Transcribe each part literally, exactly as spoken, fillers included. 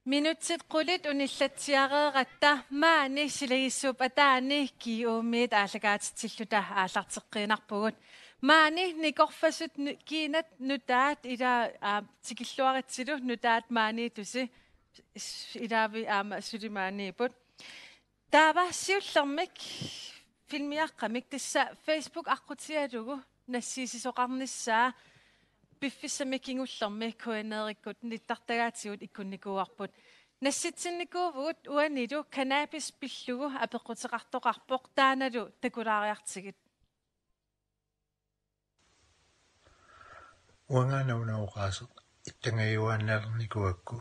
Minutsit qulit unillatsiareeratta maani silagissuup ataani G U-miit aallakaatitsilluta aallarteqqiinnarpugut. Maani nikorfasut nu-, kiinat nutaat ila, aa, tikilluaritsilu nutaat maaniittusi s-, ilaavi aamma suli maaniipput. Taava siullermik filmiaqqamik tassa Facebook aqqutigalugu nassiussisoqarnissaa piffissami kingullermi K N R-ikkut nittartagaatigut ikkunnikuuarput. Nassitsinnikuuvugut uanilu cannabis pillugu apeqquteqartoqarpoq, taannalu takulaariartigit. Uangaana una oqaaseq ittangajuaannarnikuuakku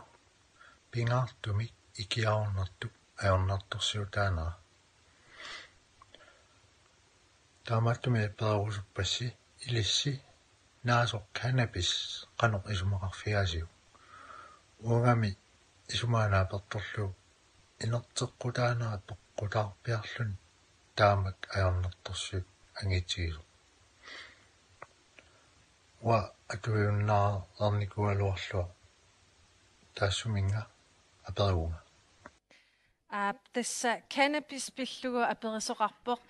pingaartumik ikiaroornartup ajornartorsiutaanera. Taamaattumik apererusuppassi ilissi: Naasoq cannabis qanoq isumaqarfigaasiuk? Uangami isumaana apertorlugu inerteqqutaanera peqqutaarpiarluni taamak ajornartorsiut angitsigisoq. Uanga atuiunnaareernikuugaluarlunga taassuminnga aperivunga. Aap, tassa cannabis pillugu aperisoqarpoq.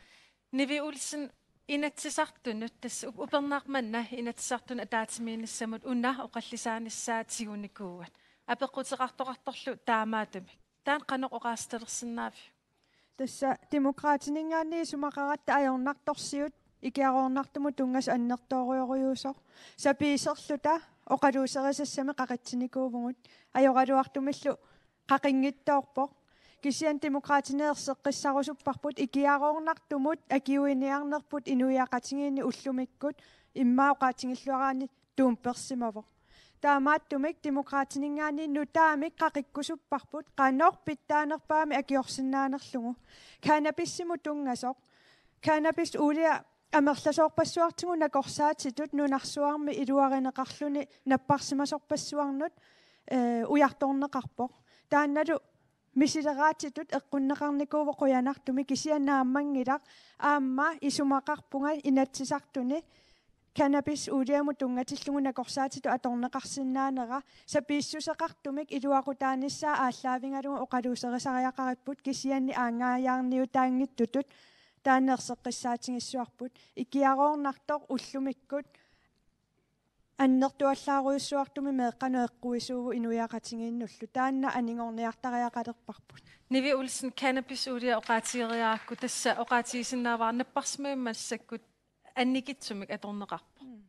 Nivi Olsen, Inatsisartunut, tassa up-, upernaaq manna Inatsisartuni ataatsimiinnissamut una oqallisaanissaa tigunikuuat. Apeqquteqartoqartorlu taamaattumik. Taanna qanoq oqaasitalersinnaaviuk? Tassa Demokraatininngaanniit isumaqaratta ajornartorsiut ikiaroornartumut tunngasut annertoorujussuusoq. Sapiiserluta oqaluuserisassamik qaqitsinikuuvugut. Ajoraluartumillu qaqinngitsoorpoq. Kisianni Demokraatinik erseqqissarusupparput ikiaroornartumut akiuiniarnerput inuiaqatigiinni ullumikkut, immaqa oqaatigilluaraanni tuumpersimavoq. Taamaattumik Demokraatininngaanniit nutaamik qaqikkusupparput qanoq pitsaanerpaamik akiorsinnaanerlugu. Cannabissimut tunngasoq. Cannabis uulia amerlasoorpassuartigut nakorsaatitut nunarsuarmi iluarineqarluni napparsimasorpassuarnut, ee, ujartorneqarpoq. Taannalu misileraatitut eqqunneqarnikuuvoq qujanartumik, kisianni naammanngilaq. Aamma isumaqarpunga Inatsisartuni cannabis uuliamut tunngatillugu nakorsaatitut atorneqarsinnaanera. Sapiissuseqartumik iluaqutaanissaa aallaavigalugu oqaluuserisariaqaripput, kisianni aangaajaarniutaanngitsutut taanna erseqqissaatigissavarput. Ikiaroornartoq ullumikkut annertuallaarujussuartumik meeqqanut eqquisuuvoq inuiaqatigiinnullu. Taanna anigorniartariaqalerparput. Nivi Olsen, cannabis uulia oqaatigeriarakku, tassa oqaatigisinnaavara napparsimmavimmut massakkut annikitsumik atorneqarpoq. Mm.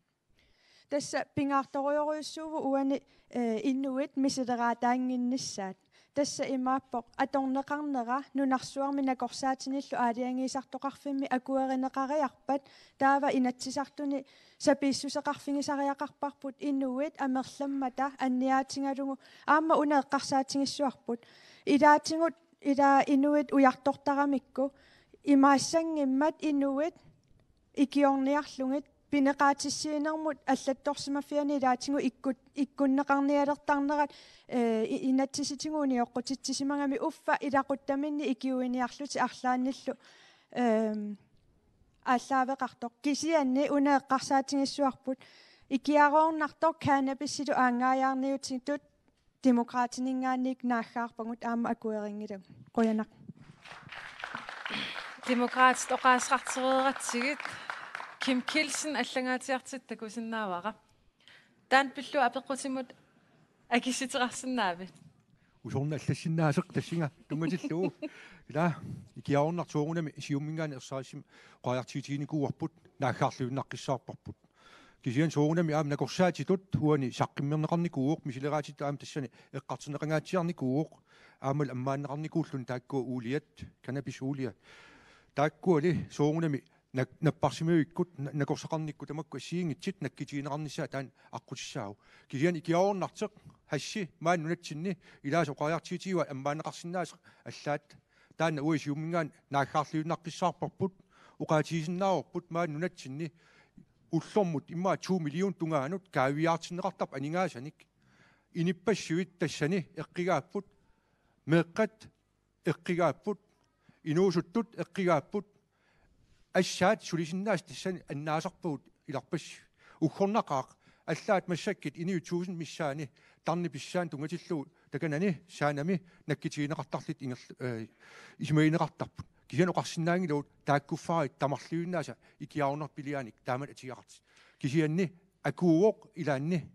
Tassa pingaartorujorujussuuvoq uani, eh, inuit misileraataannginnissaat. Tassa imaappoq atorneqarnera nunarsuarmi nakorsaatinillu aalajangiisartoqarfimmi akuerineqariarpat, taava Inatsisartuni sapiissuseqarfigisariaqarparput inuit amerlammata anniaatigalugu, aamma una eqqarsaatigissavarput. Ilaatigut ila inuit ujartortaramikku imaassanngimmat inuit ikiorniarlugit pineqaatissiinermut allattorsimaffiani ilaatigut ikkut-, ikkunneqarnialertarnerat, eh, i-, inatsisitigut unioqqutitsisimagami uffa ilaquttaminni ikiuiniarlutik arlaannillu, ehm, aallaaveqartoq. Kisianni una eqqarsaatigissavarput ikiaroornartoq cannabisilu aangaajaarniutitut Demokraatininngaanniit naaggaarpagut, aamma akuerinngilagut. Qujanaq. Demokraatit oqaaseqartereeratsigit. Kim Kielsen, allangaatsiartitsisoq, takusinnaavara. Taanna pillugu apeqqutimut akissiteqarsinnaavit? Usorna allassinnaasoq tassunga tunngatillugu. Ila ikiaroornartoq soorunami siumminngaanniit ersarissumik oqariartuutiginikuuarput, naaggaarluinnaqqissaarparput. Kisianni soorunami aamma nakorsaatitut uani saqqummerneqarnikuuvoq, misileraatitit aamma tassani eqqartorneqangaatsiarnikuuvoq, aammalu ammaanneqarnikuulluni taakkua uuliat, cannabis uulia. Taakkuali soorunami nak-, napparsimavikkut, na-, nakorsaqarnikkut tamakku assigiinngitsut nakkutigineqarnissaat taanna aqqutissaavoq. Kisianni ikiaroornartoq hashi maani nunatsinni ilaasa oqariartuutigaat ammaanneqarsinnaasoq allaat. Taanna uagut siumminngaanniit naaggaarluinnaqqissaarparput, oqaatigisinnaavarput maani nunatsinni ullormut immaqa to million tungaanut kaaviiaartinneqartarpoq aningaasanik. Inuppassuit tassani eqqugaapput, meeqqat eqqugaapput, inuusuttut eqqugaapput, assaat sulisinnaasut tassani annaasarpagut ilarpassuit. Uggornaqaaq, allaat massakkut inuit tusind missaani tarnip pissaani tunngatillugu Takanani saanami nakkutigineqartarlutik inger-, eh, isumagineqartarput. Kisianni oqarsinnaanngilagut taakkuffarit tamarluinnaasa ikiaroornartut piliaanik taamatut tigaqartut. Kisianni akuuvoq ilaanni.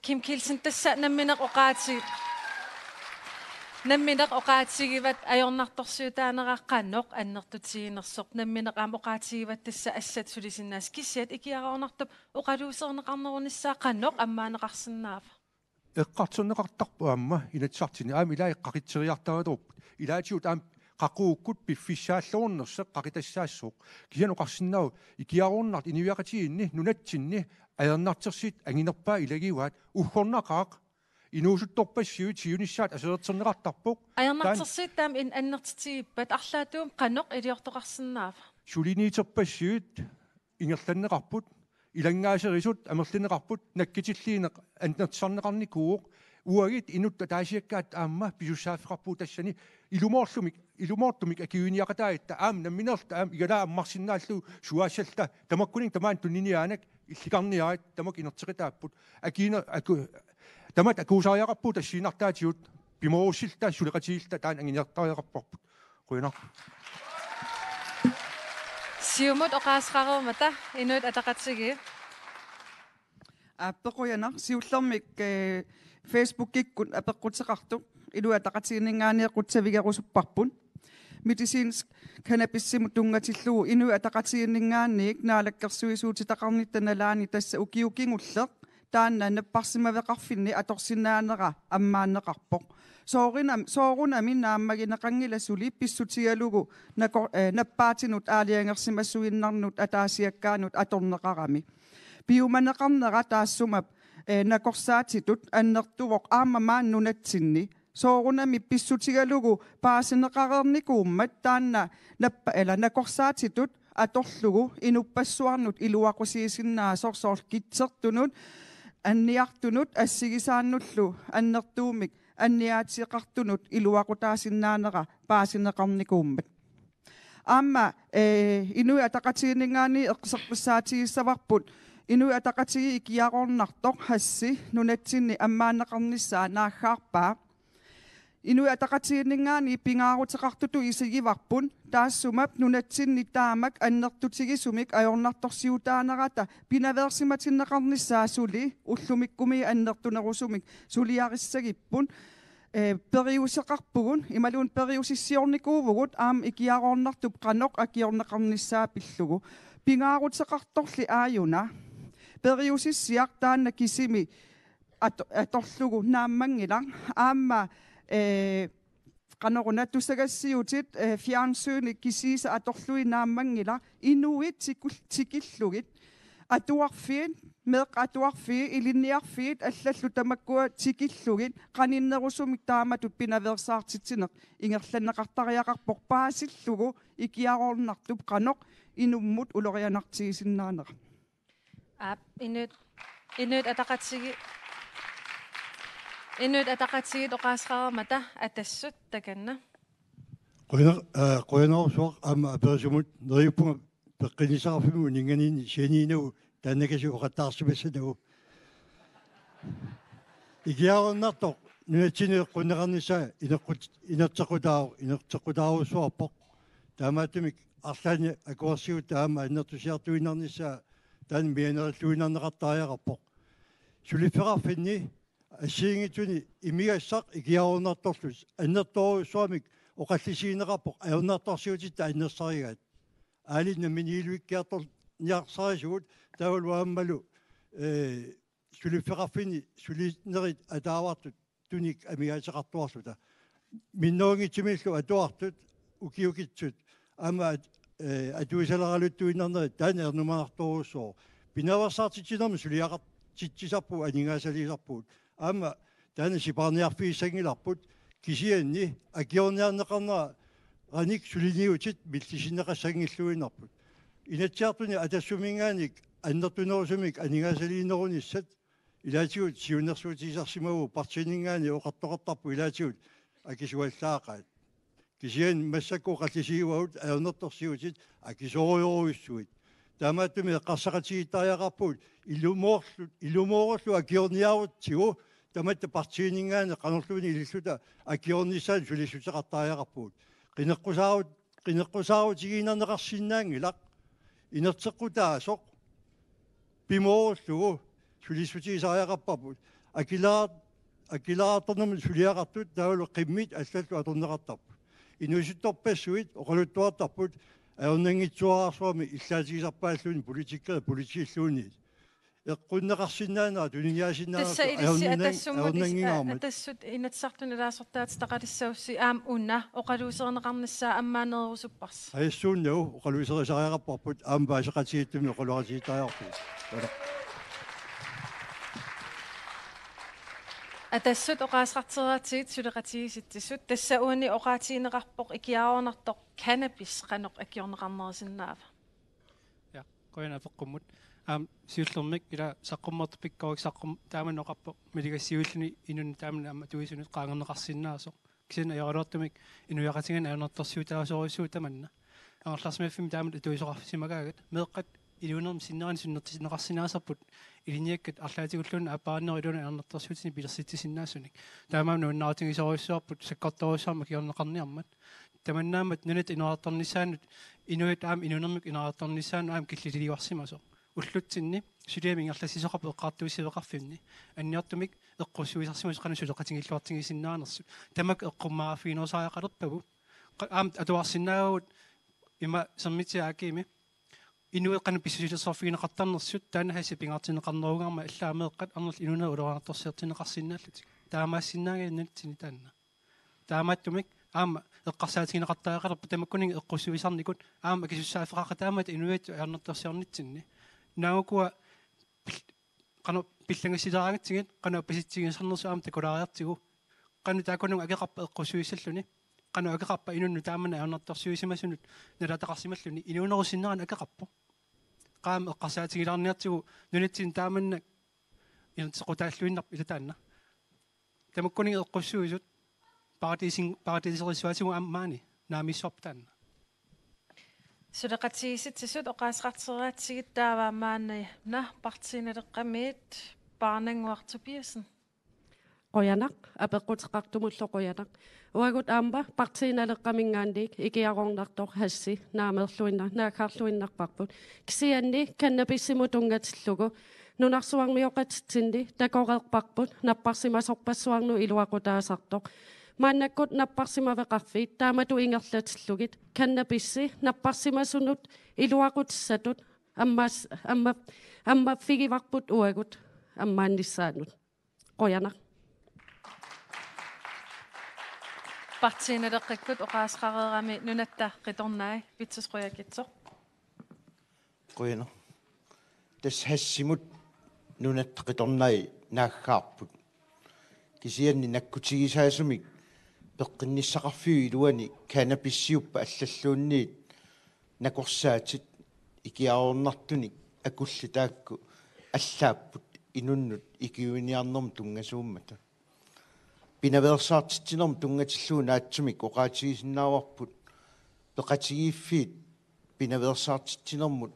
Kim Kielsen, tassa nammineq oqaati-, nammineq oqaatigivat ajornartorsiutaanera qanoq annertutiginersoq. Nammineq aamma oqaatigivat tassa assat sulisinnaasut, kisiat ikiaroornartup oqaluuserineqarnerunissaa qanoq ammaanneqarsinnaava? Eqqartorneqartarpoq aamma Inatsisartuni aamma ilai qaqitseriartaraluarput. Ilaatigut aamma qaqugukkut piffissaalluarnersoq qaqitassaassaaq. Kisianni oqarsinnaavoq ikiaroornartoq inuiaqatigiinni nunatsinni ajornartorsiut anginerpaat ilagivaat, uggornaqaaq, inuusuttorpassuit siunissaat aserorterneqartarpoq. Ajornartorsiut taama in-, annertutigippat arlaatigut qanoq iliortoqarsinnaava? Suliniuterpassuit ingerlanneqarput, ilanngaaserisut amerlineqarput, nakkutilliineq annertusarneqarnikuuvoq, uagut inuttut ataasiakkaat aamma pisussaaffeqarpugut tassani ilumoorlumik, ilumoortumik akuiniaqataagatta aamma nammineerluta aamma igalaa ammarsinnaallugu suaassalluta tamakkuninnga tamaani tuniniaaneq illikarniarit tamakku inerteqataapput, akuine-, aku-, tamatta akuusariaqarpugut assigiinnartaatigut pimoorussilluta suleqatigiilluta taanna anguniartariaqarparput. Qujanaq. Siumut oqaaseqareermata Inuit Ataqatigiit. Aap, qujanaq, siullermik, eh, Facebookikkut apeqquteqartoq Inuit Ataqatigiinninngaanniit qutsavigerusupparput. Medicinsk cannabisimut tunngatillugu Inuit Ataqatigiinninngaanniit naalakkersuisuutitaqarnitta nalaani tassa ukioq kingulleq taanna napparsimaveqarfinni atorsinnaanera ammaanneqarpoq. Soorunam-, soorunami naammagineqanngilaq suli pissutigalugu nako-, eh, nappaatinut aalajangersimasuinnarnut ataasiakkaanut atorneqarami. Piumaneqarnera taassuma, eh, nakorsaatitut annertuvoq aamma maani nunatsinni. Soorunami pissutigalugu paasineqareernikuummat taanna nappa-, ila nakorsaatitut atorlugu inuppassuarnut iluaqusiisinnaasoq, soorlu kitsertunut, anniartunut assigisaannullu annertuumik anniaateqartunut iluaqutaasinnaanera paasineqarnikuummat. Aamma, eh, Inuit Ataqatigiinninngaanniit eqqissiissutigissavarput Inuit Ataqatigiit ikiaroornartoq hashi nunatsinni ammaanneqarnissaa naaggaarpaa. Inuit Ataqatigiinninngaanniit pingaaruteqartutut isigivarput taassuma nunatsinni taamak annertutigisumik ajornartorsiutaanerata pinaveersimatinneqarnissaa suli ullumikkumiit annertunerusumik suliarissagipput. Eh, periuseqarpugut, imaluunniit periusissiornikuuvugut aamma ikiaroornartup qanoq akiorneqarnissaa pillugu. Pingaaruteqartorli aajuna periusissiaq taanna kisimi at-, atorlugu naammanngilaq. Aamma, eh, qanoruna tusagassiutit, eh, fjernsyni kisiisa atorlugit naammanngilaq. Inuit tikul-, tikillugit. Atuarfiit, meeqqat atuarfiit, ilinniarfiit, allallu tamakkua tikillugit, qaninnerusumik taamatut pinaveersaartitsineq ingerlanneqartariaqarpoq paasillugu ikiaroornartup qanoq inummut ulorianartigisinnaanera. Aap, Inuit, Inuit Ataqatigi-, Inuit Ataqatigiit oqaaseqareermata Atassut takanna. Qujanaq-, aa, qujanarsuaq aamma aperisumut. Neriuppunga peqqinnissaqarfimmut uninnganiinni sianiinagu taannakasiit oqattaarsimassanagu. Ikiaroornartoq nunatsinni eqqunneqarnissaa ineqqut-, inerteqqutaavoq, inerteqqutaarujussuarpoq. Taamaattumik arlaanni akuersigut aamma annertusiartuinnarnissaa taanna mianerilluinnarneqartariaqarpoq. Suliffeqarfinni assigiinngitsuni imigassaq ikiaroornartorlu annertoorujussuarmik oqallisigineqarpoq ajornartorsiutitta annersarigaat. Aali namminiilivikkiartorniarsarisugut taavalu aammalu, eh, suliffeqarfinni sulinerit ataavartut tunik amigaateqartuarluta. Minnerunngitsumillu atuartut, ukiukitsut, aamma at-, eh, atuisaleraluttuinnarnerit taanna ernumanartorujussuuvoq. Pinaveersaartitsinermut suliaqartitsisarpugut, aningaasaliisarpugut. Aamma taanna sipaarniarfigissanngilarput, kisianni akiorniarneqarneranik suliniutit millisinneqassanngilluinnarput. Inatsisartuni Atassuminngaanniit annertunerusumik aningaasaliinerunissat ilaatigut siunnersuutigisarsimavugut, partiininngaanniit oqartoqartarpoq ilaatigut akisuallaaqaat. Kisianni massakkut oqallisigivagut ajornartorsiutit akisoorujorujussuit. Taamaattumik eqqarsaqatigiittariaqarpugut ilumoorlu-, ilumoorullu akiorniarutsigu tamatta partiininngaanniit qanorluunniit ililluta akiornissaanut sulissuteqartariaqarpugut. Qineqqusaarut-, qineqqusaarutigiinnarneqarsinnaanngilaq inerteqqutaasoq pimoorullugu sulissutigisariaqarparput. Akileraar-, akileraartarnermut suliaqartut taavalu qimmit allallu atorneqartarput. Inuusuttorpassuit oqaluttuartarput ajornanngitsuararsuarmik illaatigisarpaalluni politikerit politiilluunniit. Eqqunneqarsinnaanera tuniniaasinnaanera. Tassa ilissi ajornanna-, atassummat is-, ajornanngingaarmat. Atassut Inatsisartuni ilaasortaatitaqalissagussi aamma una oqaluuserineqarnissaa ammaanerusupparsi. Ajassuunnagu oqaluuserisariaqarparput aamma paaseqatigiittumik oqaloqatigiittariaqarpugut. Qanoq. Atassut oqaaseqartereeratsigit suleqatigiissitsisut, tassa uani oqaatigineqarpoq ikiaroornartoq cannabis qanoq akiorneqarnerisinnaava? Ja, qujanaq apeqqummut. Aamma siullermik ila saqqummertut pikkorik saqqum-, taamani oqarpoq maligassiuilluni inunnut taamani aamma atuisunut qaangerneqarsinnaasoq. Kisianni ajoraluartumik inuiaqatigiinni ajornartorsiutaasorujussuuvoq tamanna. Angerlarsimaffimmi taamatut atuisoqarsimagaagat. Meeqqat inuunermi sinnerani sunnertitsineqarsinnaasarput ilinniakkat arlaatigulluunniit aappariinnerup iluani ajornartorsiutinik pilersitsisinnaasunik. Taamaammat nuannaarutigisorujussuarput sakkortoorujussuarmik akiorneqarniarmat. Tamannaammat nunatta ineriartornissaanut, inuit aamma inuunermik ineriartornissaanut aamma killiliivarsimasoq. Ullutsinni suliami ingerlassisoqarpoq eqqartuussiveqarfinni. Anniartumik eqqussuisarsimasut qanoq suleqatigiilluartigisinnaanersut. Tamakku eqqummaarfiginerusariaqalerpagut. Qa-, aamma atuarsinnaavagut ima Sermitsiaq akimi. Inuit qanoq pissusilersorfigineqartarnersut, taanna hash pingaartinneqarnerugaarmat allaat meeqqat arnat inuunerit ulorianartorsiortinneqarsinnaallutik. Taamaassinnaanngilaq nunatsinni taanna. Taamaattumik aamma eqqarsaatigineqartariaqalerpoq tamakkuninnga eqqussuisarnikut aamma akisussaaffeqarput taamatut inuiattut ajornartorsiornitsinni. Naagukua pil-, qanoq pillangasileraangatsigit, qanoq appasitsissarnersut aamma takulaariartigu. Qanoq taakkununnga akeqarpa eqqussuissalluni. Qanoq akeqarpa inunnut taamani ajornartorsiuisimasunut nalaataqarsimalluni inuunerup sinnerani akeqarpoq. Qaa aamma eqqarsaatigilaarniartigu nunatsinni taamannak inerteqqutaalluinnarpoq ila taanna. Tamakkuninnga eqqussuisut paradisiin-, paradiiserissuaatigut aamma maani naamissarput taanna. Suleqatigiissitsisut oqaaseqartereeratsigit taava maanna Partii Naleqqamiit Paarnannguaq Tobiassen. Qujanaq, apeqquteqartumullu qujanaq. Uagut aamma Partii Naleqqaminngaanniit ikiaroornartoq hashi naamerluinna-, naaggaarluinnarparput. Kisianni cannabisimut tunngatillugu nunarsuarmioqatitsinni takoreerparput napparsimasorpassuarnut iluaqutaasartoq. Maannakkut napparsimaveqarfiit taamatut ingerlatillugit cannabisi napparsimasunut iluaqutissatut ammas-, amma-, ammaffigivarput uagut ammaannissaannut. Qujanaq. Partii Naleqqikkut oqaaseqareerami Nunatta Qitornai, Vittus Qujaukitsoq. Qujanaq. Tassa hashimut Nunatta Qitornai naaggaarput. Kisianni nakkutigisaasumik peqqinnissaqarfiup iluani cannabisiuppat allalluunniit nakorsaatit ikiaroornartunik akullit taakku allaapput inunnut ikiuiniarnermut tunngasuummata. Pinaveersaartitsinermut tunngatillugu naatsumik oqaatigisinnaavarput peqatigiiffiit pinaveersaartitsinermut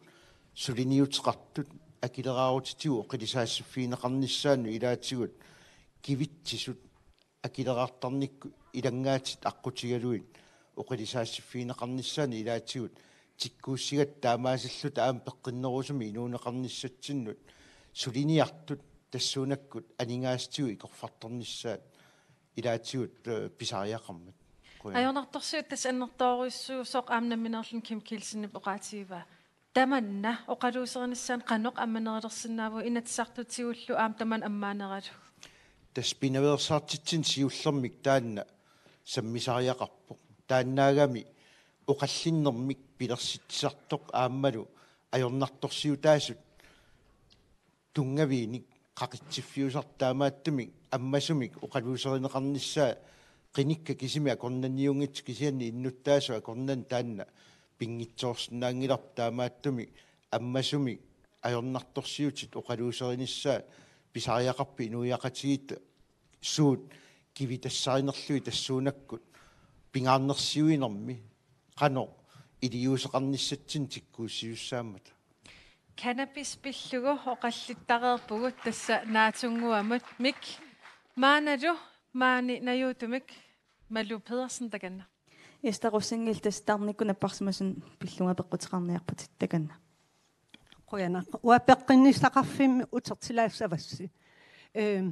suliniuteqartut akileraarutitigut oqilisaassiffigineqarnissaannut ilaatigut kivitsisut akileraartarnikkut ilanngaatit aqqutigalugit oqilisaassiffigineqarnissaannut ilaatigut tikkuussigatta taamaasilluta aamma peqqinnerusumik inuuneqarnissatsinnut suliniartut tassuunakkut aningaasatigut ikorfartarnissaat ilaatigut, eh, pisariaqarmat. Qujanaq. Ajornartorsiut tassa annertoorujussuusoq aamma nammineerluni Kim Kielsenip oqaatigivaa. Tamanna oqaluuserinissaanut qanoq ammanerulersinnaavugut Inatsisartut tigullu aamma tamanna ammaaneralugu? Tassa pinaveersaartitsineq siullermik taanna sammisariaqarpoq. Taannaagami oqallinnermik pilersitsisartoq aammalu ajornartorsiutaasut tunngaviinik qaqitsiffiusartut taamaattumik ammasumik oqaluuserineqarnissaa qinikkat kisimik akornanniunngitsut kisianni innuttaasut akornanni taanna pinngitsoorsinnaanngilarput taamaattumik ammasumik ajornartorsiutit oqaluuserinissaat pisariaqarput inuiaqatigiit suut kivitassarinerlugit tassuunakkut pingaarnersiuinermi qanoq iliuuseqarnissatsinnut tikkuussisussaammata. Cannabis pillugu oqallittareerpugut tassa naatsunnguamik. Maannalu maani Najuutumik Malou Pedersen, takanna. Ester Rosingil, tassa tarnikkut napparsimasut pillunga peqquteqarniarput, takanna. Qujanaq. Uanga peqqinnissaqarfimmi utertilaassavassi. Ehm,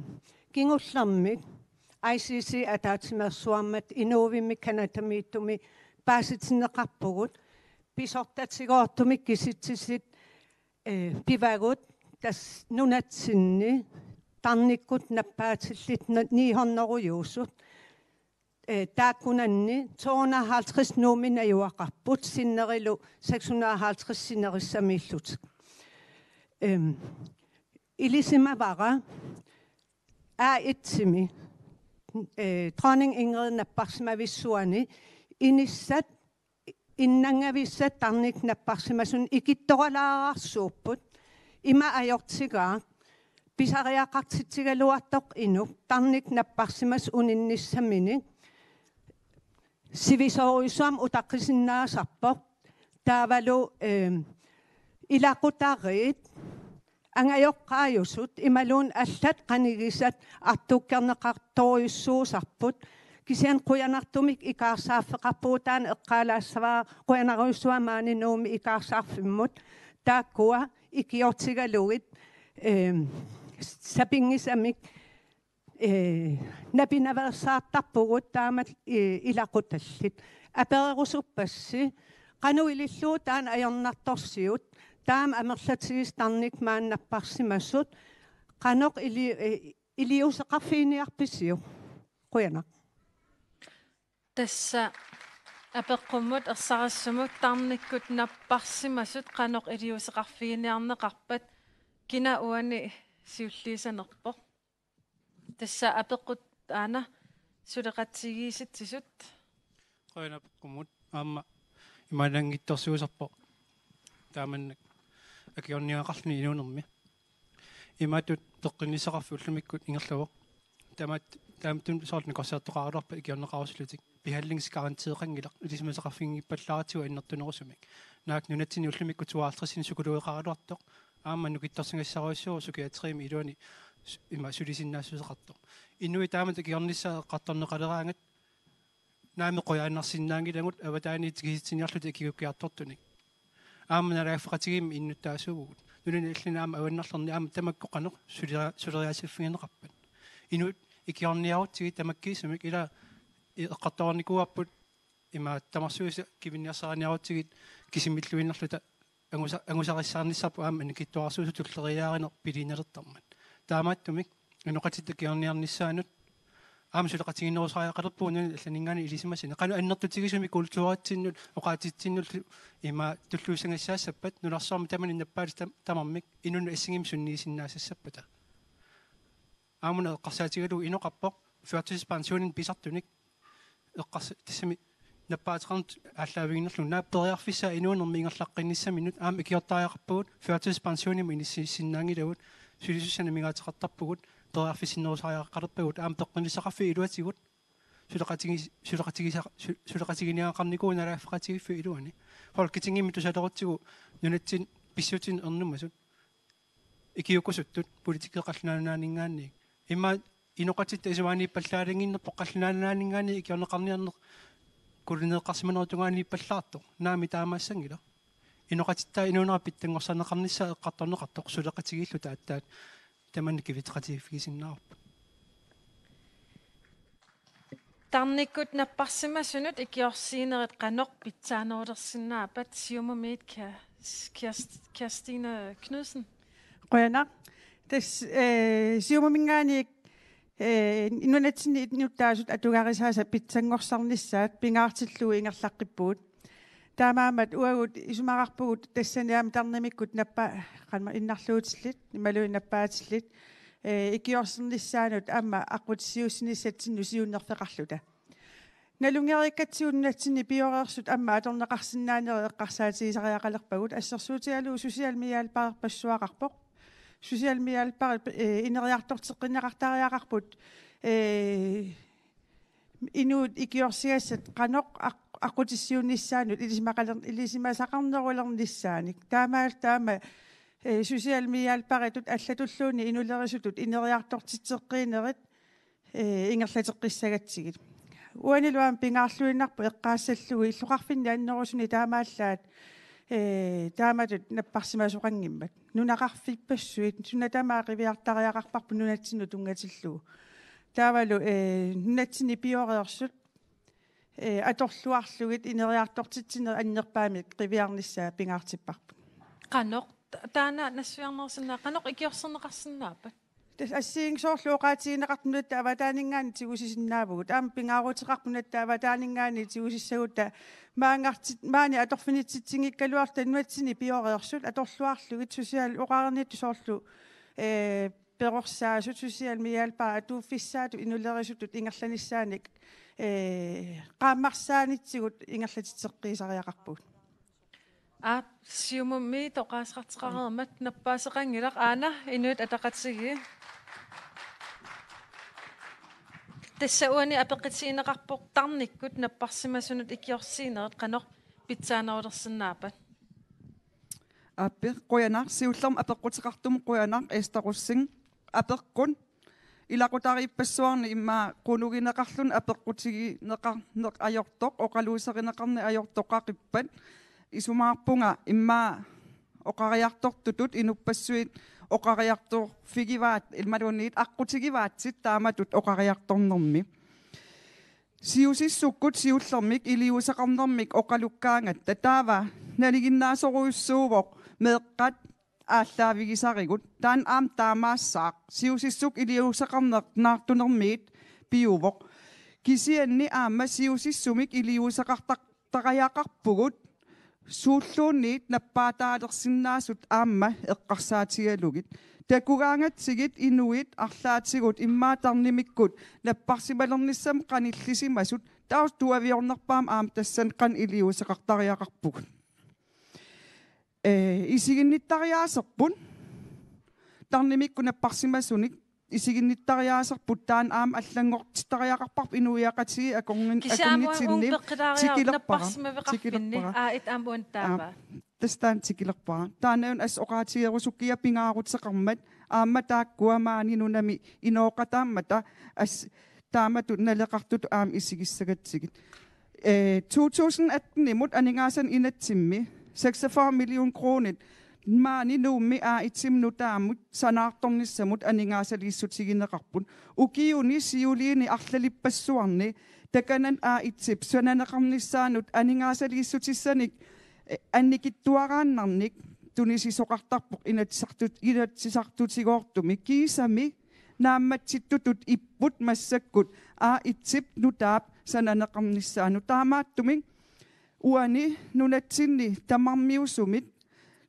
kingullermik I C C ataatsimeersuarmat inuuimmik Canadamiittumi paasitinneqarpugut, pisortatigoortumik kisitsisit, eh, pivagut, tassa nunatsinni tarnikkut nappaatillit na-, ni hundrede-juusut. Eh, taakkunanni to hundrede og halvtreds Nuummi najugaqarput, sinnerilu seks hundrede og halvtreds sinerissamiillutik. Ehm, ilisimavara A et-imi, eh, Dronning Ingrid napparsimavissuani inissat, innanngavissat tarnikkut napparsimasut ikittoralaarsuupput, ima ajortigaaq: pisariaqartitsigaluartoq inuk tarnikkut napparsimasoq uninnissaminik sivisoorujussuarmik utaqqisinnaasarpoq. Taavalu, ehm, ilaqutariit, angajoqqaajusut imaluunniit allat qanigisat artukkerneqartorujussuusarput. Kisianni qujanartumik ikaarsaarfeqarpugut, taanna eqqaalaassavara, qujanarujussuaq maani Nuummi ikaarsaarfimmut. Taakkua ikiortigalugit, ehm, sapinngisamik, eh, napinaveersaartarpugut taamatut, eh, ilaqutallit. Apererusuppassi: Qanoq ilillugu taanna ajornartorsiut? Taama amerlatigisut tarnikkut maani napparsimasut qanoq ili-, eh, iliuuseqarfiginiarpisiuk? Qujanaq. Tassa apeqqummut ersarissumut: Tarnikkut napparsimasut qanoq iliuuseqarfiginiarneqarpat? Kina uani siulliussinerpoq? Tassa apeqqut aana suleqatigiissitsisut. Qujanaq apeqqummut. Aamma imaannaanngitsorsuusarpoq taamannak akiorniagaqarluni inuunermi. Imaattut peqqinnissaqarfik ullumikkut ingerlavoq. Tamaat-, taamatut soorlu nakorsiartoqaraluarpat ikiorneqarusullutik. Behandlingsgarantiiqanngilaq, ilisimasaqarfiginngippallaaratsigu annertunerusumik. Naak nunatsinni ullumikkut tooghalvtredsinik psykologeqaraluartoq, aamma nukittorsigassarujussuuvoq psykiatriimi iluani s-, ima sulisinnaassuseqartoq. Inuit taamatut ikiornissaat eqqartorneqaleraangat naamik qujaannarsinnaanngilagut avataaniit tikisitsiniarlutik ikigukkiartortunik. Aamma naalagaaffeqatigiimmik innuttaasuuvugut. Nunani allani aamma avannarlerni aamma tamakku qanoq sulera-, suleriaatsiffigineqarpat? Inuit ikiorniarutsigit tamakkiisumik, ila eqqartoreernikuuarput ima tamarsuisa kivinniarsariniarutsigit kisimiilluinnarluta angusa-, angusarissaarnissarput aamma annikitsuararsuusoq tulleriiaarineq piliinnartarmat. Taamaattumik inoqatitta ikiorniarnissaanut aamma suleqatiginerusariaqalerpugut nunani allaninngaanniit ilisimasani. Qanoq annertutigisumik kulturitsinnut, oqaatsitsinnullu ima tulluussagassaassappat, nunarsuarmi tamanit nappaat tam-, tamarmik inunnut assigiimmik sunniisinnaassappat? Aamma una eqqarsaatigalugu inoqarpoq førtidspensioninik pisartunik eqqars-, tassami nappaateqarneq aallaavigiinnarlugu. Naak periarfissaa inuunermi ingerlaqqinnissaminnut? Aamma ikiortariaqarpagut, førtidspensionimut inissiisinnaanngilagut, sulisussanut amigaateqartarpugut, periarfissinnerusariaqalerpagut, aamma peqqinnissaqarfiit iluatigut suleqatigi-, suleqatigisa-, su-, suleqatiginiagaqarnikuuvoq naalagaaffeqatigiiffiup iluani. Folketingimi tusalerutsigu nunatsinni pissutsinut ernumasut ikiukusuttut, politikerit Qallunaat Nunaanninngaanniit. Immaqa inoqatitta isumaaniippallaalaannginnerput Qallunaat Nunaanninngaanniit ikiorneqarniarneq kulineeqqarsimanerup tungaaniippallaartoq. Naamik taamaassanngilaq. Inoqatitta inuunera pitsanngorsarneqarnissaa eqqartorneqartoq suleqatigiilluta aatsaat tamanna kivitseqatigiiffigisinnaavarput. Tarnikkut napparsimasunut ikiorsiinerit qanoq pitsaanerulersinnaappat, Siumumiit Kia-, Kiast-, Kirstine Knudsen? Qujanaq. Tassa, eh, Siumuminngaanniit, eh, nunatsinni innuttaasut atugarisaasa pitsanngorsarnissaat pingaartillugu ingerlaqqippugut. Taamaammat uagut isumaqarpugut tassani aamma tarnimikkut nappa-, qanma innarluutillit, imaluunniit nappaatillit, eh, ikiorsernissaanut aamma aqqutissiuussinissatsinnut siunnerfeqarluta. Nalunngeriikkatsigu nunatsinni pioreersut aamma atorneqarsinnaanerat eqqarsaatigisariaqalerpagut, assersuutigalugu socialmedhjælperpassuaqarpoq. Socialmedhjælperi, eh, ineriartorteqqinneqartariaqarput, eh, inuit ikiorsigassat qanoq aq-, aqqutissiuunnissaannut ilisimaqaler-, ilisimasaqarnerulernissaanik. Taamaalilluta aamma, eh, socialmedhjælperitut allatulluunniit inulerisutut ineriartortitseqqiinerit ee, ingerlateqqissagatsigit. Uanilu aamma pingaarluinnarpoq eqqaassallugu illoqarfinni annerusuni taamaallaat, ee, taamatut napparsimasoqanngimmat. Nunaqarfippassuit suna tamaat qiviartariaqarparput nunatsinnut tunngatillugu. Taavalu, ee, nunatsinni pioreersut, ee, atorluarlugit ineriartortitsinerit annerpaamik qiviarnissaa pingaartipparput. Qanoq ta-, taanna nassuiarnerusinnaava, qanoq ikiorserneqarsinnaappat? Tassa assigiinngitsorlu oqaatigineqartut nunatta avataaninngaanniit tigusisinnaavugut. Aamma pingaaruteqarpoq nunatta avataaninngaanniit tigusissagutta maanngartit-, maani atorfinitsitsinngikkaluarluta nunatsinni pioreersut atorluarlugit social-, oqarnittut soorlu, ee, perorsaasut, socialmedie-hjælpere atuuffissaatut inulerisutut ingerlanissaanik, ee, qaammarsaanitsigut ingerlatitseqqiisariaqarpugut. Aap, Siumumi oqaaseqartoqareermat nappaaseqanngilaq, aana Inuit Ataqatigiit. Tassa uani apeqqutigineqarpoq tarnikkut napparsimasunut ikiorsiinerit qanoq pitsaanerulersinnaappat? Aappi, qujanaq, siullermik apeqquteqartumut qujanaq, Esther Rosing. Apeqqut ilaqutariippassuarni immaqa qunugineqarluni apeqqutigineqarneq ajortoq, oqaluuserineqarneq ajortoq qaqippat. Isumaqarpunga immaqa oqariartortutut inuppassuit oqariartorfigivaat, imaluunniit aqqutigivaatsit taamatut oqariartornermi. Siusissukkut siullermik iliuuseqarnermik oqalukkaangatta taava nalinginnaasorujussuuvoq meeqqat aallaavigisarigut. Taanna aamma taamaassaaq. Siusissukkut iliuuseqarneq naartunermiit piuvoq. Kisianni aamma siusissumik iliuuseqartariaqarpugut suulluunniit nappaataalersinnaasut aamma eqqarsaatigalugit. Takugaangatsigit inuit arlaatigut immaqa tarnimikkut napparsimalernissamut qanillisimasut, taava tuaviornerpaamik aamma tassani qanoq iliuuseqartariaqarpugut. Ee, isiginnittariaaserput tarnimikkut napparsimasunik isiginnittariaaserput taanna aamma allanngortittariaqarparput inuiaqatigiit akornin-, kisianni aamma akornatsinni uunga peqqilaariaruk tikilerpara. Napparsimaveqarfinni. Tikilerpara. Aa, it aamma uunga taava. Aap, tassa taanna tikilerpara. Taanna una assut oqaatigerusukkiga pingaaruteqarmat aamma taakkua maani nunami inooqataammata as-, taamatut naleqartutut aamma isigissagatsigit. Ee, to tusind atten-imut aningaasanik inatsimmi seksogfyrre million kronit maani Nuummi A et-imut nutaamut sanaartornissamut aningaasaliissutigineqarput. Ukiuni siuliini arlalippassuarni takanani A et-ip sananeqarnissaanut aningaasaliissutissanik, ee, annikitsuaraannarnik tunisisoqartarpoq Inatsisartut-, Inatsisartutigoortumik, kiisami naammatsittutut ipput massakkut A et-ip nutaap sananeqarnissaanut. Taamaattumik uani nunatsinni tamarmiusumit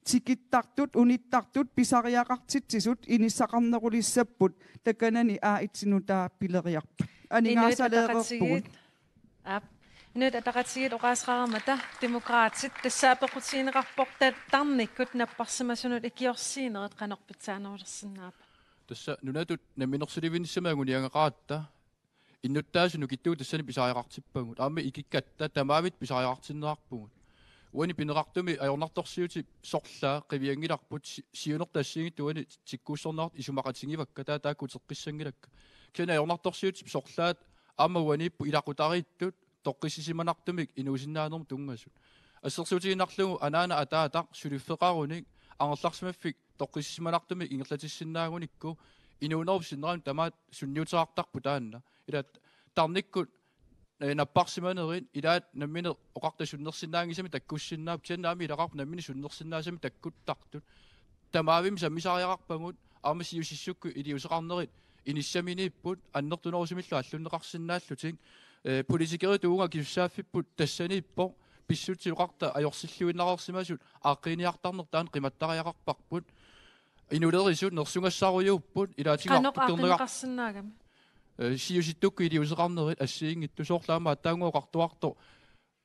tikittartut, unittartut pisariaqartitsisut inissaqarnerulissapput, takanani A et-ip nutaap pileriarpat. Aningaasaleereerpugut. Inuit Ataqatigiit. Aap. Inuit Ataqatigiit oqaaseqareermata Demokraatit, tassa apeqqutigineqarpoq ta-, tarnikkut napparsimasunut ikiorsiinerit qanoq pitsaanerulersinnaappat? Tassa nunatut namminersulivinnissamut anguniagaqaratta innuttaasut nukittuut tassani pisariaqartippagut. Aamma ikikkatta tamavimmik pisariaqartinneqarpugut. Uani pineqartumi ajornartorsiutip sorlaa qivianngilarput, si-, siunertut assigiinngitsut uani tikkuussorneqartut isumaqatigivakka, taava taakku uteqqissanngilakka. Kisianni ajornartorsiutip sorlaat aamma uaniipput ilaqutariittut toqqissisimanartumik inuusinnaanermut tunngasut. Assersuutigiinnarlugu anaana ataataq suliffeqarunik angerlarsimaffik toqqissisimanartumik ingerlatissinnaagunikku inuunerup sinneranut tamaat sunniuteqartarpoq taanna. Ilaat tarnikkut, ee, napparsimanerit ilaat nammineq oqarta sunnersinnaanngisamik takkussinnaapput, kisianni aamma ilaqarpoq nammineq sunnersinnaasamik takkuttartut. Tamavimmik sammisariaqarpagut, aamma siusissukkut iliuuseqarnerit inissaminiipput, annertunerusumillu aallunneqarsinnaallutik. Ee, politikeritut uunga akisussaaffipput tassaniippoq, pissutsit oqarta ajorsilluinnareersimasut aaqqiiniartarneq taanna qimattariaqarparput. Inulerisut nersugassarujuupput, ilaatigut qanoq arpikkerneqar-, aaqqineqarsinnaagami? Ee, siusissukkut iliuuseqarnerit assigiinngitsut, soorlu aamma aatsaannguaq oqartuartoq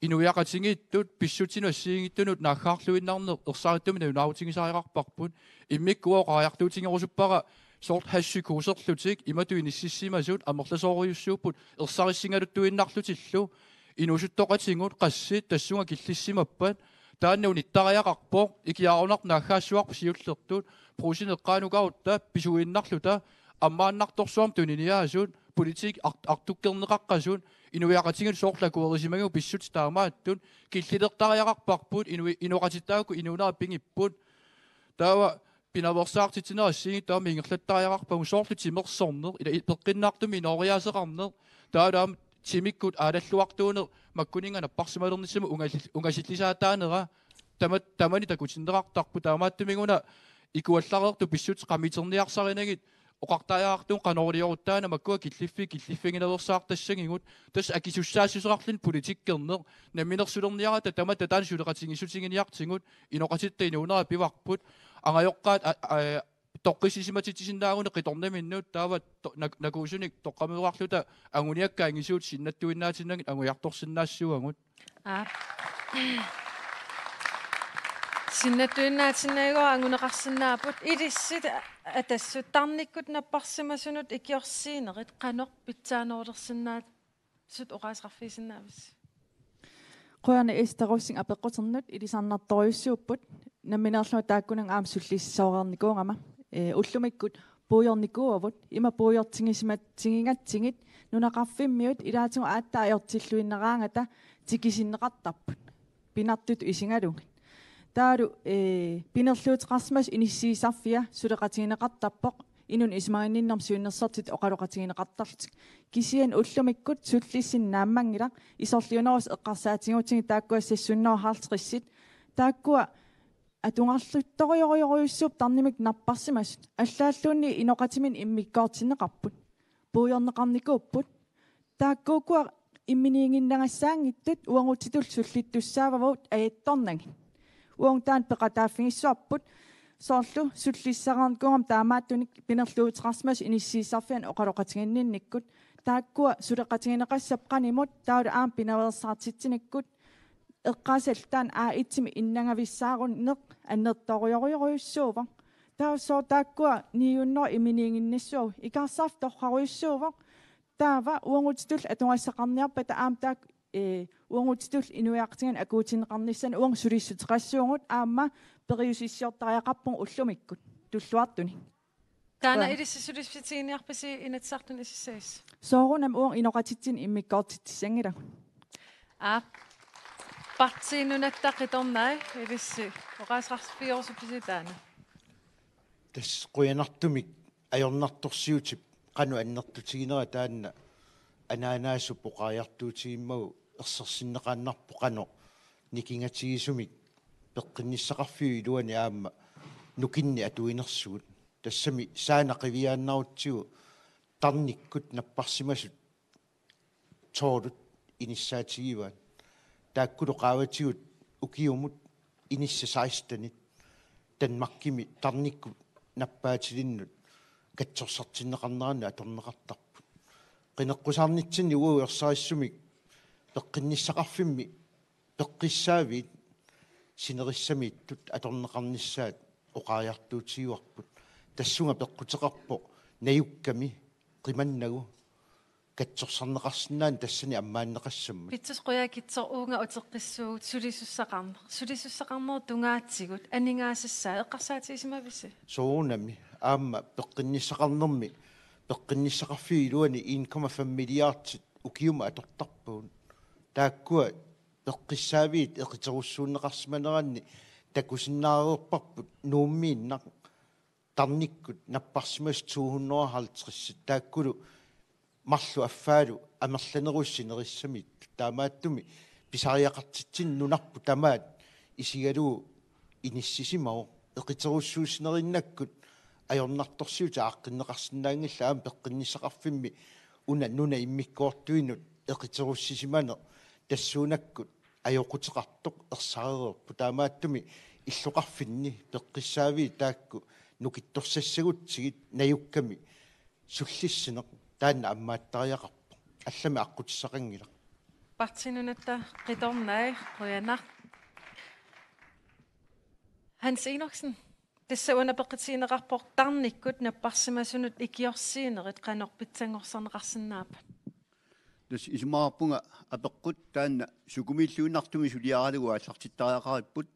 inuiaqatigiittut pissutsinut assigiinngitsunut naaggaarluinnarneq ersarittumik nalunaarutigisariaqarparput. Immikkut oqariartuutigerusuppara soorlu hashpsykoserlutik imatut inississimasut amerlasoorujussuupput ersarissigaluttuinnarlutillu. Inuusuttoqatigut qassit tassunga killissimappat, taanna unittariaqarpoq, ikiaroornartoq naaggaassuarput siullertut, Brugsenip eqqaanukarutta pisuinnarluta ammaannartorsuarmik tuniniaasut, politik art-, artukkerneqaqqasut, inuiaqatigiit soorlu akuerisimagigut pissutsit taamaattut, killilertariaqarparput, inui-, inoqatittaakkut inuunerat pigipput. Taava pinaveersaartitsineq assigiinngitsoq taama ingerlattariaqarpagut, soorlu timersorneq, ila i-, peqqinnartumik inooriaaseqarneq, taava aamma timikkut aalalluartuuneq makkuninnga napparsimalernissamut ungasil-, ungasillisaataanera, tama-, tamani takutinneqartarpoq, taamaattumik una ikuallareertut pissutsit qamiterniarsarinagit oqartariaqartugut qanoq iliorutta taanna makkua killiffi-, killiffigineqarsaartassagigut, tassa akisussaassuseqarluni politikkerneq, namminersulerniarata tamatta taanna suleqatigiissutiginiartigut, inoqatitta inuunera pivarput, angajoqqaat a-, a-, toqqissisimatitsisinnaagunik qitornaminnut, taava to-, nak-, nakuusunik toqqammeqarluta anguniakkat angisuut sinnattuinnaatinnagit angujartorsinnaassavagut. Aap. Sinnattuinnaatinnagu anguneqarsinnaapput. Ilissi Atassut, tarnikkut napparsimasunut ikiorsiinerit qanoq pitsaanerulersinnaasut oqaaseqarfigisinnaavisi? Qujanaq Ester Rosing apeqquternut. Ilisarnartorujussuupput. Nammineerlunga taakkunannga aamma sullissisooreernikuugama. Ee, ullumikkut puigornikuuavut, ima puigortigisimatsigigatsigit nunaqarfimmiut ilaatigut aatsaat ajortilluinnaraangata tikisinneqartarput pinartutut isigalugit. Taavalu, ee, pinerluuteqarsimasut inissiisarfia suleqatigineqartarpoq, inunnik isumaginninnermut siunnersortitut oqaloqatigineqartarlutik. Kisianni ullumikkut sullissineq naammanngilaq, isorliunerusoq eqqarsaatigigutsigu taakkua seks hundrede og halvtredsit. Taakkua atugarluttorujorujorujussuupput tarnimikkut napparsimasut. Allaalluunniit inoqatiminnik immikkoortinneqarput. Puigorneqarnikuupput. Taakkuukkua imminiiginnagassaanngitsut uagutsitut sullittussaavagut ajattornagit. Uagut taanna peqataaffigissavarput. Soorlu sullissisarnikuugama taamaattunik pinerluuteqarsimasut inissiisarfianut oqaloqatiginninnikkut. Taakkua suleqatigineqassapput qanimut, taavalu aamma pinaveersaartitsinikkut. Eqqaasallu taanna A et-imi innangavissaaruneq annertoorujorujorujussuuvoq. Taava sooq taakkua ni hundrede imminiiginnassavagut, ikaarsaarfik torrarujussuuvoq. Taava uagutsitullu atugassaqarniarpata aamma taakku, ee, uagutsitullu inuiaqatigiinnut akuutinneqarnissaanut uagut sulissuteqassavugut, aamma periusissiortariaqarpugut ullumikkut tulluartunik. Taanna Qujan. Ilissi sulissutiginniarpisi Inatsisartuni isussavisi? Soorunami uagut inoqatitsinnut immikkoortitsissanngilagut. Aap. Partii Nunatta qitornai, ilissi oqaaseqarfigerusuppisi taanna? Tassa qujanartumik ajornartorsiutip qanoq annertutiginera taanna anaanaasup oqariartuutigimmagu ersersinneqaannarpoq qanoq nikingatigisumik peqqinnissaqarfiup iluani aamma nukinnik atuinersugut. Tassami saana qiviaannarutsigu tarnikkut napparsimasut tolvit inissaatigivaa. Taakkulu qaavatigut ukiumut inissat sekstenit Danmarkimi tarnikkut nappaatilinnut katsorsartinneqarneranut atorneqartarput. Qineqqusaarnitsinni uagut ersarissumik peqqinnissaqarfimmi peqqissaaviit sinerissamiittut atorneqarnissaat oqariartuutigivarput. Tassunga peqquteqarpoq najukkami qimannagu katsorsarneqarsinnaanani tassani ammaanneqassammat. Pitsoq, qujanaq Kitsoq, uunga uteqqissuugut sulisussaqarneq. Sulisussaqarnerup tungaatigut aningaasassaa eqqarsaatigisimavisi? Soorunami aamma peqqinnissaqarnermi, peqqinnissaqarfiup iluani en komma fem milliardit ukiumut atortarpagut. Taakkua peqqissaaviit eqiterussuunneqarsimaneranni takusinnaareerparput Nuummiinnaq tarnikkut napparsimasut to hundrede og halvtreds, taakkulu marluk affaalu amerlanerusut sinerissamiittut. Taamaattumik pisariaqartitsineq nunarput tamaat isigalugu inissisimavoq. Eqiterussuussinerup innakkut ajornartorsiutit aaqqinneqarsinnaanngillat, aamma peqqinnissaqarfimmi una nunap immikkoortuinut eqiterussisimaneq tassuunakkut ajoquteqartoq ersarereerpoq. Taamaattumik illoqarfinni peqqissaaviit taakku nukittorsassagutsigit najukkami sullissineq taanna ammaattariaqarpoq. Allamik aqqutissaqanngilaq. Partii Nunatta qitornai, qujanaq. Hans Enoksen, tassa una peqqutigineqarpoq tarnikkut napparsimasunut ikiorsiinerit qanoq pitsanngorsarneqarsinnaappat? Tassa isumaqarpunga apeqqut taanna sukumiilluinnartumik suliaralugu aallartittariaqaripput.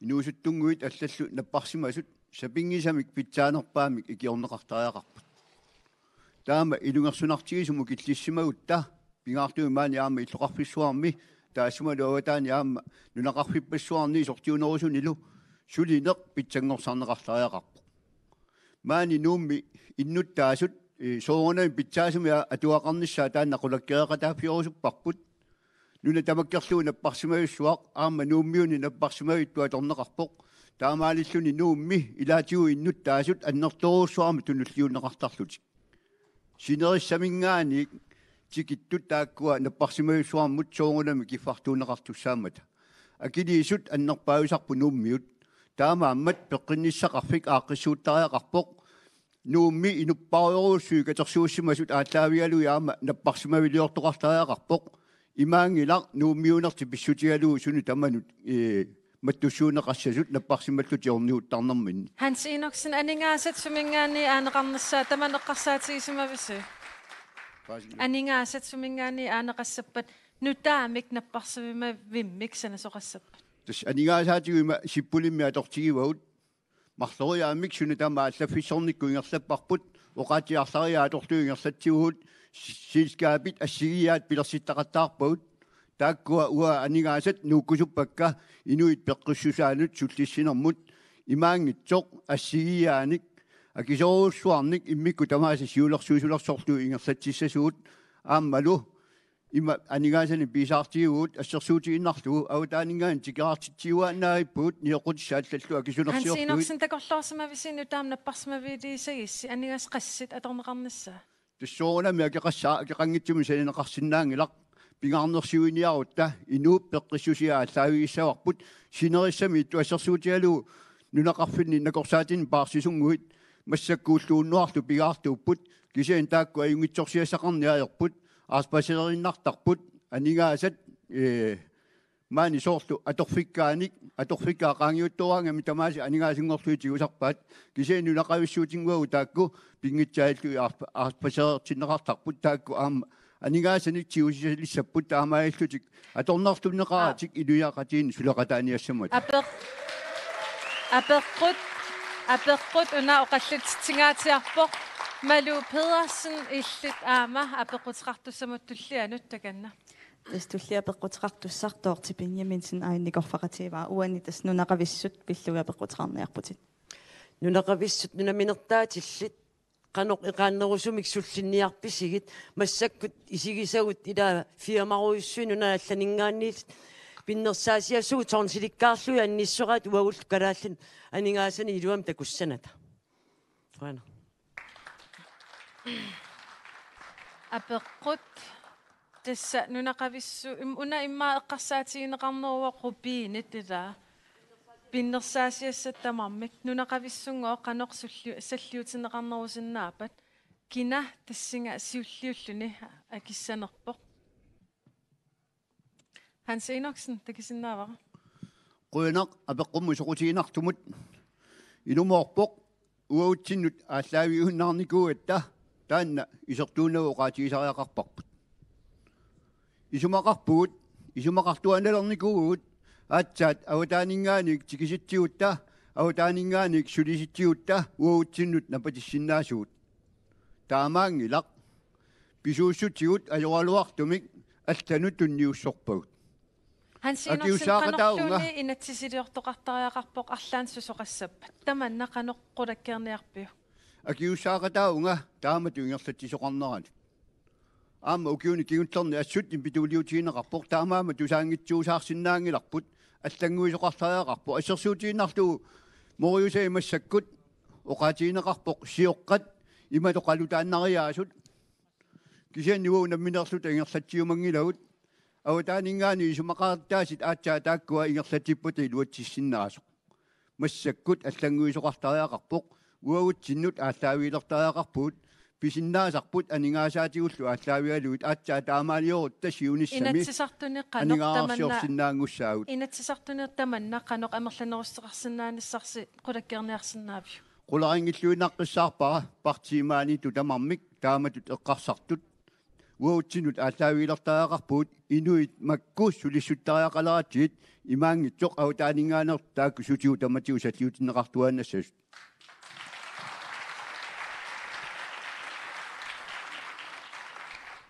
Inuusuttunnguit allallu napparsimasut sapinngisamik pitsaanerpaamik ikiorneqartariaqarput. Taama ilungersunartigisumut killissimagutta pingaartumik maani aamma illoqarfissuarmi taassumalu avataani aamma nunaqarfippassuarni isortiunerusunilu sulineq pitsanngorsarneqartariaqarpoq. Maani Nuummi innuttaasut, eh, soorunami pitsaasumik a-, atugaqarnissaat taanna qulakkeereqataaffigorusupparput. Nuna tamakkerlugu napparsimajussuaq aamma Nuummiuni napparsimavittoq atorneqarpoq. Taamaalilluni Nuummi ilaatigut innuttaasut annertoorujussuarmik tunulliunneqartarlutik. Sinerissaminngaanniit tikittut taakkua napparsimajussuarmut soorunami kiffartuunneqartussaammata. Akiliisut annerpaajusarput Nuummiut. Taamaammat peqqinnissaqarfik aaqqissuuttariaqarpoq. Nuummi inuppaarujorujussui katersuussimasut aallaavigalugit aamma napparsimaviliortoqartariaqarpoq. Imaanngilaq Nuummiunertik pissutigalugu sunut tamanut, eh, mattussuunneqassasut napparsimallutik orniuttarnerminni. Hans Enoksen, aningaasat suminngaanniit aaneqarnissaat tamanna eqqarsaatigisimavisi? Aningaasat suminngaanniit aaneqassappat nutaamik napparsimavimmik sanasoqassappat? Tassa aningaasaatigut ima Sippulimmi atortigivagut. Marloriaammik suna tamaat allaffissornikkut ingerlapparput, oqaatsiarlariaat atorlugu ingerlatsivugut, selskabit assigiiaat pilersittaqattaarpagut. Taakkua uanga aningaasat nuukkusuppakka inuit peqqissusaannut sullissinermut imaanngitsoq assigiiaanik akisoorujussuarnik immikkut tamaasa siulersuisulersorlugu ingerlatsissasugut aammalu ima aningaasanik piisaartigivugut assersuutigiinnarlugu avataaninngaanniit tikeraartitsiuaannarippugut nioqqutissat allallu Hans akisunarsiorlugit. Enoksen, takorloorsimavisi nutaamik napparsimaviliissagissi aningaasat qassit atorneqarnissaat? Tassa soorunami akeqassaaq, akeqanngitsumik sananeqarsinnaanngilaq. Pingaarnersiuiniarutta inuup peqqissusia aallaavigissavarput sinerissami ittu assersuutigalugu nunaqarfinni nakorsaatini paarsisunnguit massakkulluunnuarlu pigaartuupput, kisianni taakku ajunngitsorsiassaqarneq ajorput, arpaseriinnartarput, aningaasat, ee, maani soorlu atorfikkaanik, atorfikkaat qaangiuttooraangamik tamaasa aningaasanngorlugit tigusarpaat, kisianni nunaqavissuutinnguagut taakku pinngitsaallugit arpa-, arpasereertinneqartarput, taakku aamma aningaasanik tigusisalissapput taamaalillutik atornerlunneqaratik inuiaqatigiinni suleqataaniassammata. Apeq-, apeqqut, apeqqut una oqallitsitsingaatsiarpoq. Malou Pedersen, illit aamma apeqquteqartussamut tullianut takanna. Tassa tullia apeqquteqartussartoq Tibingi Jensen aajuna nikorfaqatigivaa, uani tassa nunaqavissut pillugit apeqquteqarniarputit. Nunaqavissut nunaminertaatillit qanoq eqaannerusumik sullinniarpisigit, massakkut isigisagut ila firmarujussuit nunat allaninngaanniit pinnersaasiasugut tonsilikkaarlugit annissoraat uagullu kalaallit aningaasanik iluamik takussanata. Qujanaq. Apeqqut tassa nunaqavissu-, im-, una immaqa eqqarsaatigineqarneruvoq rubinit ilaa. Pinnersaasiassat tamarmik nunaqavissunngooq qanoq sulli-, salliutinneqarnerusinnaappat, kina tassunga siulliulluni akissanerpoq? Hans Enoksen, takusinnaavara. Qujanaq apeqqummut soqutiginartumut. Ilumoorpoq uagutsinnut aallaaviunnaarnikuugatta taanna isertuunagu oqaatigisariaqarparput. Isumaqarpugut, isumaqartuanalernikuuvugut aatsaat avataaninngaanniit tikisitsigutta, avataaninngaanniit sulisitsigutta uagutsinnut napatissinnaasugut. Taamaanngilaq. Pisuussutigut ajoraluartumik allanut tunniussorpagut. Hans Enoksen, akiussaaqataavunga. Qanorluunniit inatsisiliortoqartariaqarpoq arlaannik susoqassappat? Tamanna qanoq qulakkeerniarpiuk? Akiussaaqataavunga taamatut ingerlatsisoqarnerani. Aamma ukiuni kingullerni assut impituuliutigineqarpoq, taamaammat tusaanngitsuusaarsinnaanngilarput, allannguisoqartariaqarpoq. Assersuutigiinnarlugu Moriusaq massakkut oqaatigineqarpoq sioqqat imatut oqalutaannariaasut. Kisianni uagut nammineerluta ingerlatsiumanngilagut. Avataaninngaanniit isumaqarattaasiit aatsaat taakkua ingerlatsippata iluatsissinnaasoq. Massakkut allannguisoqartariaqarpoq, uagutsinnut aallaavigilertariaqarpugut, pisinnaasarput aningaasaatigullu aallaavigalugit aatsaat taamaaliorutta siunissami. Inatsisartuni qanoq tamanna, aningaasarsiorsinnaanngussaagut. Inatsisartuni tamanna qanoq amerlanerussuteqarsinnaanissarsi qulakkeerniarsinnaaviuk? Qularinngilluinnaqqissaarpara partiit maaniittut tamarmik taamatut eqqarsartut. uatsinnut aallaavigilertariaqarpugut, inuit makku sulissuttariaqaleratsigit, imaanngitsoq avataaninngaanneersoq taakku sutigut tamatigut salliutinneqartuaannassasut.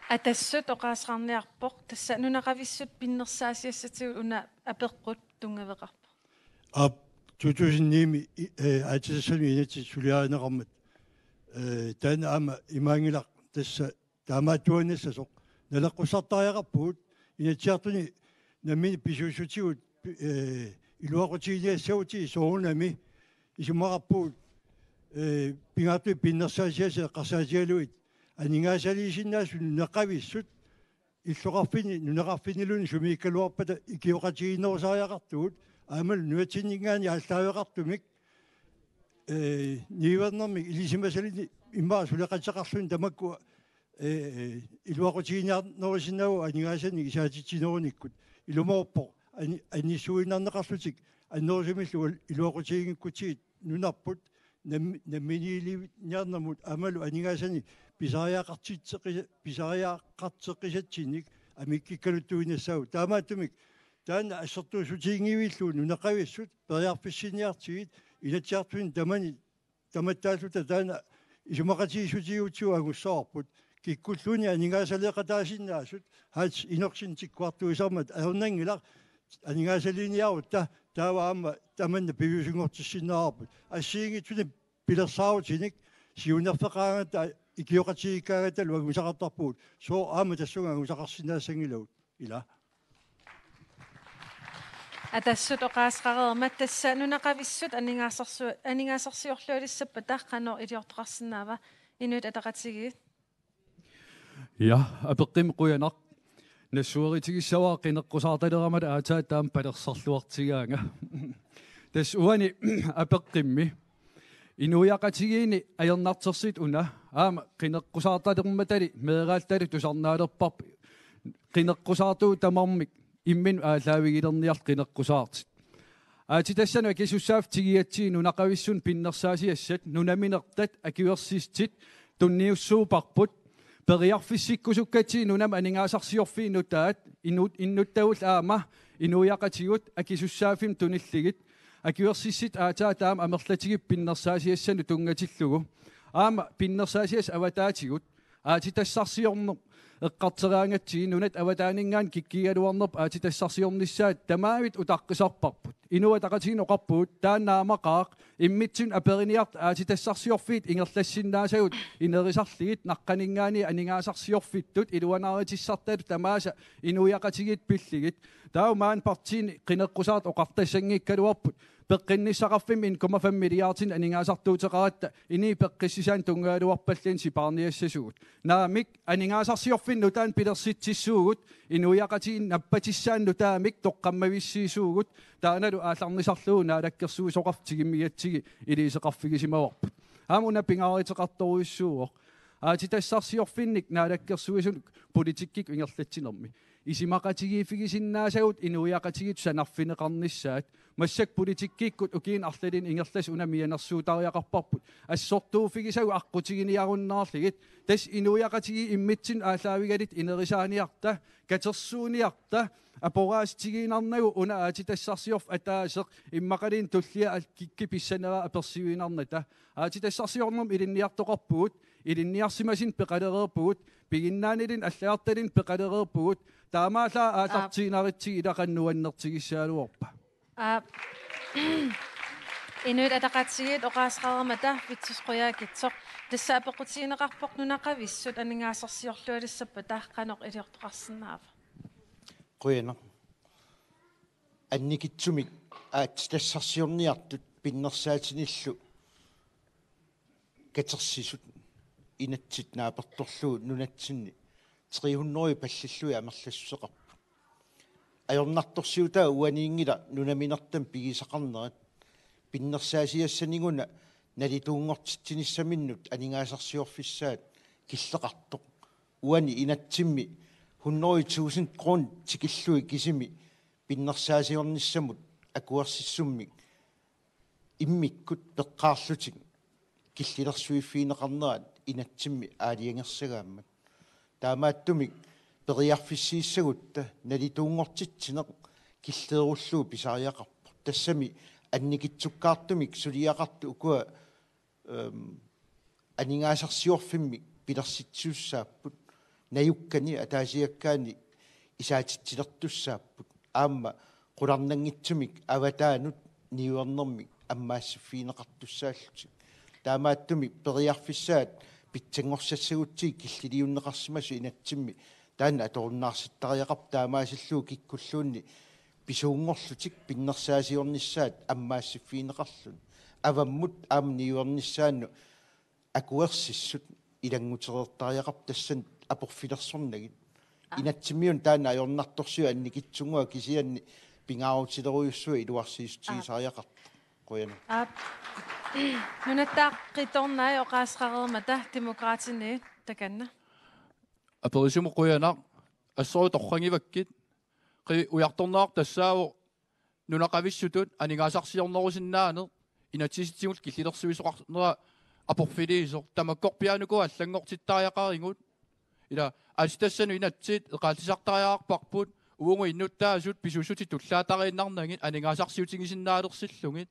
Atassut oqaaseqarniarpoq, tassa nunaqavissut pinnersaasiassatigut una apeqqut tunngaveqarpoq. Aap, to tusind ni-mi i-, eh, aatsitassanut inatsit suliarineqarmat. Eh, taanna aamma imaanngilaq tassa taamaattuaannassasoq. Naleqqussartariaqarpugut, Inatsisartuni nammineq pisuussutigut, pi-, eh, iluaqutiginiassagutsigu soorunami isumaqarpugut, eh, pingaartumik pinnersaasiassat eqqarsaatigalugit aningaasaliisinnaasut nunaqavissut illoqarfinni, nunaqarfinniluunniit sumiikkaluarpata ikioqatigiinnerusariaqartugut, aammalu nunatsinninngaanniit aallaaveqartumik, eh, niuernermik ilisimasalinnik immaqa suleqateqarluni tamakku, eh, iluaqutiginiarnerusinnaavagut aningaasanik isaatitsinerunikkut. Ilumoorpoq ani-, anissuiinnarneqarlutik annerusumillu iluaqutiginngikkutsigit nunarput nam-, namminiilivinniarnermut aammalu aningaasanik pisariaqartitseqisa-, pisariaqarteqqisatsinnik amikkikkaluttuinnassaagut. Taamaattumik taanna assertuussutiginngivillugu nunaqavissut periarfissinniartigit Inatsisartuni tamani tamattaalluta taanna isumaqatigiissutigigutsigu angussavarput. Kikkulluunniit aningaasaleeqataasinnaasut, Hans Enoksen tikkuartuisarmat, ajornanngilaq, aningaasaliiniarutta taava aamma tamanna piviusunngortissinnaavarput. Assigiinngitsunik pilersaarutinik siunerfeqaraangatta ikioqatigiikkaangattalu angusaqartarpugut. Sooq aamma tassunga angusaqarsinnaassanngilaq. Ila. Atassut oqaaseqareermat, tassa nunaqavissut aningaasarsu-, aningaasarsiorlualissappata qanoq iliortoqarsinnaava, Inuit Ataqatigiit? Ja, apeqqimmi qujanaq. Nassueritigissavara qineqqusaartaleramata aatsaat taama palersarluartigaanga. Tassa uani apeqqimmi inuiaqatigiinni ajornartorsiut una aamma qineqqusaartalermatali meeraattalu tusarnaalerparput qineqqusaartugut tamarmik imminnut aallaavigilerniarlutik qineqqusaartut. Aatsitassanut akisussaaffik tigigatsigu nunaqavissunnut pinnersaasiassat nunaminertat akuersissutit tunniussuuparput. Periarfissikkusukkatsigit nunami aningaasarsiorfiit nutaat inut-, innuttagullu aamma inuiaqatigiit akisussaaffimmik tunillugit akuersissutit aatsaat taama amerlatigipput pinnersaasiassanut tunngatillugu. Aamma pinnersaasiassat avataatigut aatsitassarsiorneq eqqartoraangatsigit nunatta avataaninngaanniit kikkuugaluarnerput aatsitassarsiornissaat tamaavisa utaqqisarparput. Inuit Ataqatigiinni oqarpugut taanna naammaqaaq immitsinnut aperiniartut aatsitassarsiorfiit ingerlassinnaasagut inerisarlugit naqqaninngaanniit aningaasarsiorfittut iluanaarutissartutut tamaasa inuiaqatigiit pillugit. Taava maani partiini qineqqusaartut oqartassanngikkaluarput peqqinnissaqarfimmi en komma fem milliardinik aningaasartuuteqaratta inii peqqissisaanik tunngavigaluarpalluunniit sipaarniassasugut. Naamik, aningaasarsiorfinnut nutaanik pilersitsissuugut, inuiaqatigiit nappatissaannut taamik toqqammavissiisuugut, taannalu aallarnisarlugu naalakkersuisoqarfik tigummigatsigu iliuuseqarfigisimavarput. Aamma una pingaaruteqartorujussuuvoq. Aatsitassarsiorfinnik naalakkersuisunut politikkikkut ingerlatsinermi isumaqatigiiffigisinnaasagut inuiaqatigiittut sanarfineqarnissaat. Massakkut politikkikkut ukiuni arlalinni ingerlasut una mianersuutariaqarparput. Assortuuffigisagut aqqutiginiarunnaarlugit. Tassa inuiaqatigiit immitsinnut aallaavigalugit inerisaaniarta, katersuuniarta, aporaatsitigiinnarnagu una aatsitassarsiorfik ataaseq immaqaluunniit tullia al-, kikkup pissanera apersuiinnarnata. Aatsitassarsiornermi ilinniartoqarpugut, ilinniarsimasunut peqalereerpugut, piginnaanilinnut allagartalinnik peqalereerpugut, taamaallaat aallartiinnarlugu ilaqannuannertigissagaluarpa. Aap. Inuit Ataqatigiit oqaaseqareermata Vittus Qujaukitsoq. Tassa apeqqutigineqarpoq nunaqavissut aningaasarsiorlualissappata qanoq iliortoqarsinnaava? Qujanaq. Annikitsumik aatsitassarsiorniartut pinnersaatinillu katersisut inatsit naapertorlugu nunatsinni tre hundrede pallillugit amerlassuseqarput. Ajornartorsiutaa uaniinngilaq nunaminertamik pigisaqarnerat pinnersaasiassaniguna nalituunngortitsinissaminnut aningaasarsiorfissaat killeqartoq. Uani inatsimmi hundrede tusind kroner tikillugit kisimi pinnersaasiornissamut akuersissummik immikkut peqqaarlutik killilersuiffigineqarnerat inatsimmi aalajangersagaammat. Taamaattumik periarfissiissagutta nalituunngortitsineq killeerullugu pisariaqarpoq. Tassami annikitsukkaartumik suliaqartut ukua, øhm, aningaasarsiorfimmik pilersitsisussaapput, najukkani ataasiakkaani isaatitsilertussaapput, aamma qularnanngitsumik avataanut niuernermik ammaassiffigineqartussaallutik. Taamaattumik periarfissaat pitsanngorsassagutsigu killiliunneqarsimasoq inatsimmi taanna atorunnaarsittariaqarpoq, taamaasillugu kikkulluunniit pisuunngorlutik pinnersaasiornissaat ammaassiffigineqarluni. Avammut aamma niuernissaannut akuersissut ilanngutereertariaqarpoq, tassani aporfilersornagit. Inatsimmiuna taanna ajornartorsiut annikitsunnguaq, kisianni pingaarutilerujussuaq iluarsiissutigisariaqartoq. Qujanaq. Aap. Nunatta Qitornai oqaaseqareermata Demokraatini, takanna. Aperisumut qujanaq. Assorsuaq torragivakkit. Qi ujartorneqartoq tassaavoq nunaqavissutut aningaasarsiornerusinnaaneq inatsisitigut killilersuisoqarnera aporfiliisoq. Tamakkorpiaanuku allanngortittariaqarigut. Ila aatsitassanut inatsit eqaallisartariaqarparput, uagut innuttaasut pisuussutit tullaatariinnarnagit aningaasarsiutigisinnaalersimassallugit.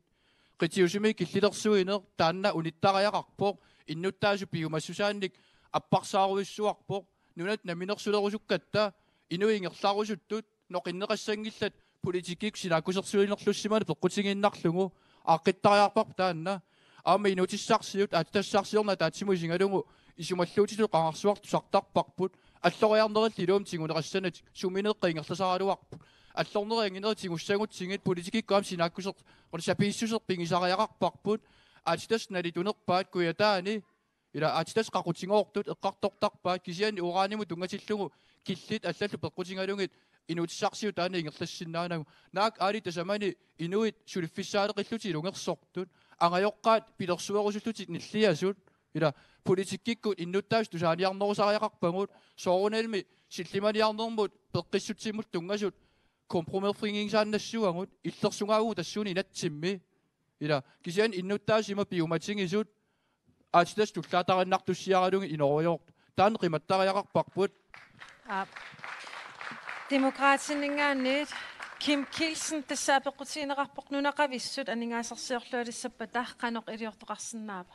Qitiusumi killilersuineq taanna unittariaqarpoq, innuttaasut piumassusaannik apparsaarujussuarpoq, nunat namminersulerusukkatta, inuit ingerlarusuttut noqinneqassanngillat politikkikkut sinaakkusersuinerlussimaneq peqqutigiinnarlugu. Aaqqittariaqarparput taanna. Aamma inuutissarsiut aatsitassarsiorneq ataatsimut isigalugu isumalluutitut qangarsuartut tusartarparput. Alloriarnerillu iluamik tiguneqassanatik, sumineeqqat ingerlasaraluarput. Allornerit anginerit tigussagutsigit politikkikkut aamma sinaakkuseq, sapiissuseq pigisariaqarparput. Aatsitassat nalitunerpaat Kujataani, ila aatsitassat qaqutigoortut eqqartortarpaat, kisianni uranimut tunngatillugu killit allallu peqqutigalugit inuutissarsiut taanna ingerlassinnaanagu. Naak aali tasamani inuit suliffissaaleqillutik ilungersortut, angajoqqaat pilersuerusullutik nilliasut, ila politikkikkut innuttaasut tusaaniarnerusariaqarpagut, soorunalimi sillimaniarnermut peqqissutsimmut tunngasut kompromifiginngisaannassavagut, illersugaavugut tassuuna inatsimmi. Ila kisianni innuttaasut ima piumatigisut aatsitassat tullaatariinnartussiaralugit inooriartortut. Taanna qimattariaqarparput. Aap. Demokraatininngaanniit Kim Kielsen, tassa apeqqutigineqarpoq nunaqavissut aningaasarsiorlualissappata qanoq iliortoqarsinnaava.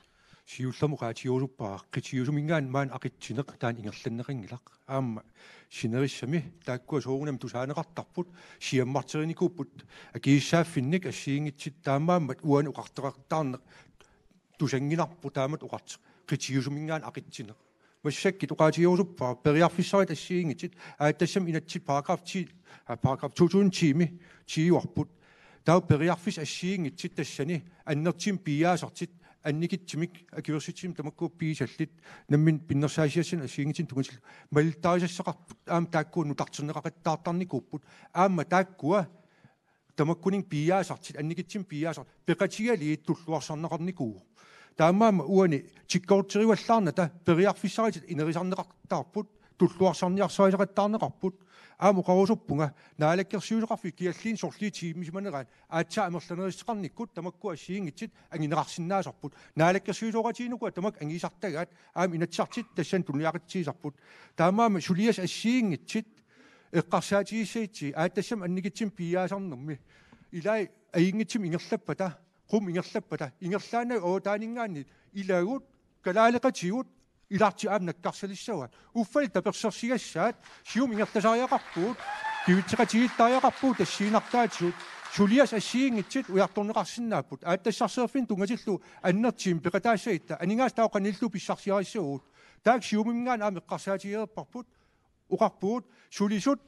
Siullermik oqaatigerusuppara qitiusuminngaanniit maani aqitsineq taanna ingerlanneqanngilaq. Aamma sinerissami taakkua soorunami tusaaneqartarput, siammarterinikuupput akisussaaffinnik assigiinngitsut, taamaammat uani oqartoqartarneq tusanngilarput taamatut oqartoq qitiusuminngaanniit aqitsineq. Massakkut oqaatigerusuppara periarfissarit assigiinngitsut, aatsitassami inatsit paragraf ti, aa, paragraf to tusind ti-mi tiiuarput. Taava periarfissat assigiinngitsut tassani annertuumik piiaasartut annikitsumik akuersissummik tamakku piisallit nammineq pinnersaasiassanik assigiinngitsunik tunngatillugu malittarisassaqarput, aamma taakkua nutarterneqaqattaartarnikuupput. Aamma taakkua tamakkuninnga piiaasartut, annikitsumik piiaasartut peqatigalugit tulluarsarneqarnikuuvoq. Taamaammat uani tikkorterivallaarnata periarfissaritit inerisarneqartarput, tulluarsarniarsarisaqattaarneqarput. Aamma oqarusuppunga Naalakkersuisoqarfiup kialluunniit sorliit tiimmisimaneraat aatsaat amerlanerissuteqarnikkut tamakku assigiinngitsut angineqarsinnaasarput. Naalakkersuisooqatigiinnikuuat tamakku angisartagaat, aamma Inatsisartut tassani tunuliaqutigisarput. Taamaammat suliassat assigiinngitsut eqqarsaatigissagutsigit aatsitassami annikitsumik piiaasarnermi, ilai ajunngitsumik ingerlappata, qummut ingerlappata, ingerlaannaq avataaninngaanniit ilagut, kalaaleqatigut, ilartut aamma nakkarsalissavaat. Uffa tapersersuutigissavat, Siumut ingerlasariaqarpugut, kivitseqatigiittariaqarpugut tassiinnartaatigut, suliassat assigiinngitsut ujartorneqarsinnaapput, aatsitassarsiorfinnut tunngatillugu annertuumik peqataassagutta, aningaasat taava qanillugu pissarsiarissavagut. Taakku Siumuminngaanniit aamma eqqarsaatigereerparput, oqarpugut, sulisut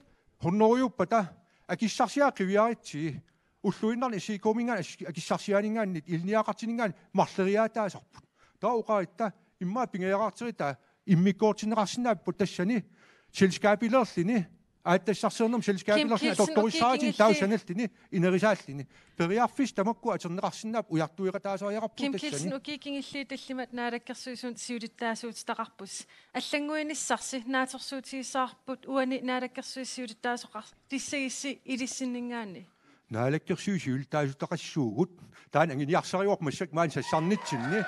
hunnorujuuppata akissarsiaat qiviaritsigit, ulluinnarni S I K-minngaanniit as-, akissarsiaaninngaanniit ilinniagaqartuninngaanniit marloriaataasarput. Taava oqaritta immaqa pingajorarterutta immikkoortinneqarsinnaapput tassani selskabilerluni, aatsitassarsiornermi selskabilerluni, Kim Kielsen, atortorissaatit ukiikingilli- taava sanalluni inerisaalluni. Periarfissat tamakku atorneqarsinnaapput, ujartueqataasariaqarpugut. Kim tassani. Kielsen, ukiikingilli tallimat Naalakkersuisut siulittaasuutitaqarpusi. Allannguinissarsi naatsorsuutigissavarput uani Naalakkersuisut siulittaasoqar-, -tissagissi ilissinninngaanniit. naalakkersuisut siulittaasuutaqassuugut. Taanna anguniarsarivarput massakkut maani sassarnitsinni.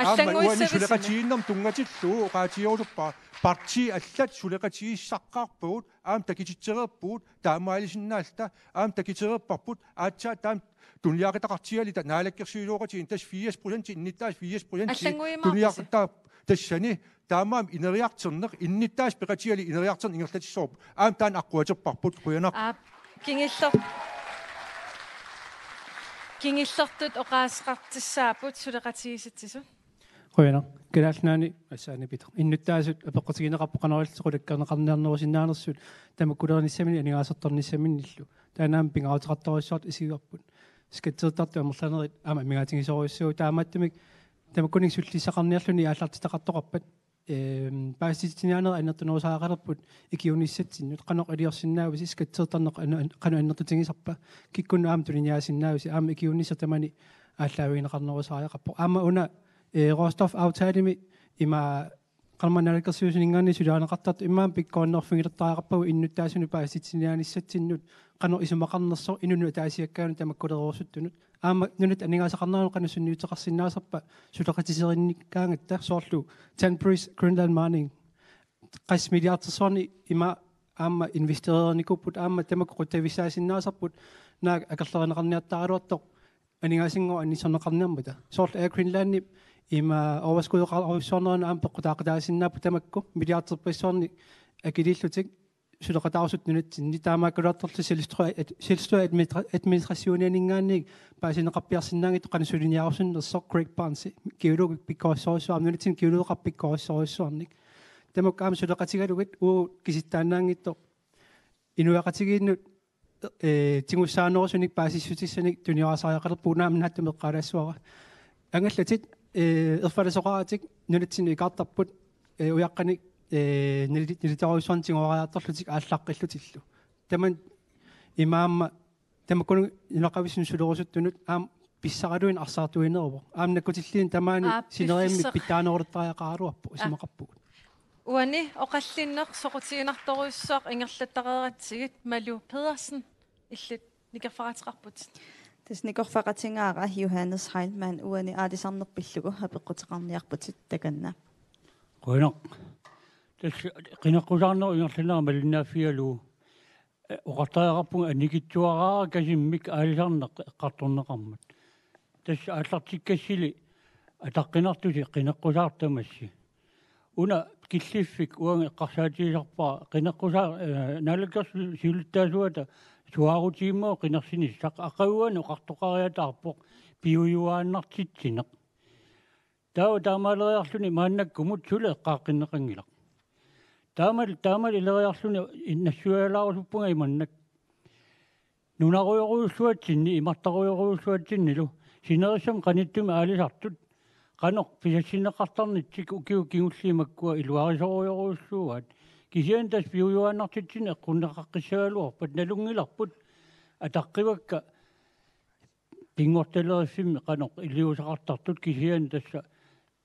Aamma uani suleqatigiinnermut tunngatillugu oqaatigerusuppara, partiit allat suleqatigiissaqqaarpagut, aamma takutitsereerpugut, taamaalisinnaalluta, aamma takutitsereerparput, aatsaat taama tuniaqataqartigalita naalakkersuisooqatigiit, tassa firs procent, innuttaasut firs procent tuniaqataa tassani, taamaammat ineriartorneq, innuttaasut peqatigalugit ineriartorneq ingerlatissavarput. Aamma taanna aqquaterparput. Qujanaq. Aap, kingulleq-, kingullertut oqaaseqartussaapput suleqatigiissitsisut. Qujanaq. Kalaallit Nunaanni assaanipitaq. Innuttaasut apeqqutigineqarput qanoq ilillutik qulakkeerneqarniarnerusinnaanersut tamakkulernissaminnik aningaasartornissaminnillu. Taanna aamma pingaaruteqartorujussuartut isigivarput. Skatsertartut amerlanerit aamma amigaatigisorujussuupput, taamaattumik tamakkuninnga sullissaqarniarluni aallartitaqartoqarpat, ehm, paasititsiniaanerit annertunerusariaqalerput ikiuunissatsinnut, qanoq iliorsinnaavisi, skatsertarneq qano-, qanoq annertutigisarpa, kikkunnut aamma tuniniaasinnaavisi, aamma ikiuunissaq tamani aallaavigineqarnerusariaqarpoq. Aamma una, eh, råstofaftalemi ima qanormaa naalakkersuisuninngaanniit suliarineqartartut immaqa pikkorinnerfigilertariaqarpagut innuttaasunut paasititsiniaanissatsinnut qanoq isumaqarnersoq inunnut ataasiakkaanut tamakkulereersuttunut. Aamma nunatta aningaasaqarneranut qanoq sunniuteqarsinnaasarpa suleqatiserinnikkaangatta, soorlu Tanbridge Greenland Mining. Qassit milliardersuarnik ima aamma investereernikuupput, aamma tamakku qutsavissaasinnaasarput naak akerlerineqarniartaraluartoq aningaasanngooq annissorneqarniarmata. Soorlu Air Greenlandip ima overskudeqarujussuarnerani aamma peqqutaaqataasinnaapput tamakku milliarderpassuarnik akiliillutik suleqataarusuttut nunatsinni, taamaakkaluartorli selvstyre-, selvstyreadministra-, administrationianinngaanniit paasineqarpiarsinnaanngitsoq qanoq suliniarusunnersoq. Greg Barnes, geologip pikkorissorujussuarnik, nunatsinni geologeqarput pikkorissorujussuarnik. Tamakku aamma suleqatigalugit uagut kisitsisinnaanngitsoq inuiaqatigiinnut, eh, tigussaanerusunik paasissutissanik tuniorasariaqalerpugut, naamik naatsumik eqqaalaassavara. Angallatit, eh, erfalasoqaratik nunatsinnut ikaartarput, eh, ujaqqanik, eh, nali-, nalitorujussuarnik tigoriartorlutik aallaqqillutillu. Tamanna imaammat tamakkununnga nunaqavissunut sulerusuttunut aamma pissaraluinnaq arsaartuineruvoq. Aamma nakkutilliinnaq tamaani, aap, sineriammi piffissaq pitsaanerulertariaqaraluarpoq, aap, isumaqarpugut. Uani oqallinneq soqutiginartorujussuaq ingerlattareeratsigit, Malu Pedersen, illit nikerfaqateqarputit. Tassa nikerfaqatigaara Johannes Heilmann, uani aalisarneq pillugu apeqquteqarniarputit takanna. Qujanaq. Tassa qineqqusaarnerup ingerlanera malinnaaffigalugu, eh, oqartariaqarpunga annikitsuaraarakasimmik aalisarneq eqqartorneqarmat. Tassa aallartikkassili ataqqinartusi qineqqusaartamassi. Una killiffik uanga eqqarsaatigisarpara qineqqusaar-, eh, naalakkersuisut siulittaasuata suaarutigimmavut qinersinissaq, aqaguani oqartoqariataarpoq piujuaannartitsineq. Taava taamaaleriarluni maannakkumut suli eqqaaqqinneqanngilaq. Taamalu, taamalu ileriarluni nassuialaarusuppunga imannak. Nunarujorujussuatsinni, imartarujorujussuatsinnilu sinerissamik qanittumi aalisartut qanoq pisassinneqartarnitsik ukiut kingulliit makkua iluarisorujorujussuuaat. Kisianni tassa piujuaannartitsineq eqqunneqaqqissagaluarpat nalunngilarput ataqqivakka pinngortitaleriffimmi qanoq iliuuseqartartut, kisianni tassa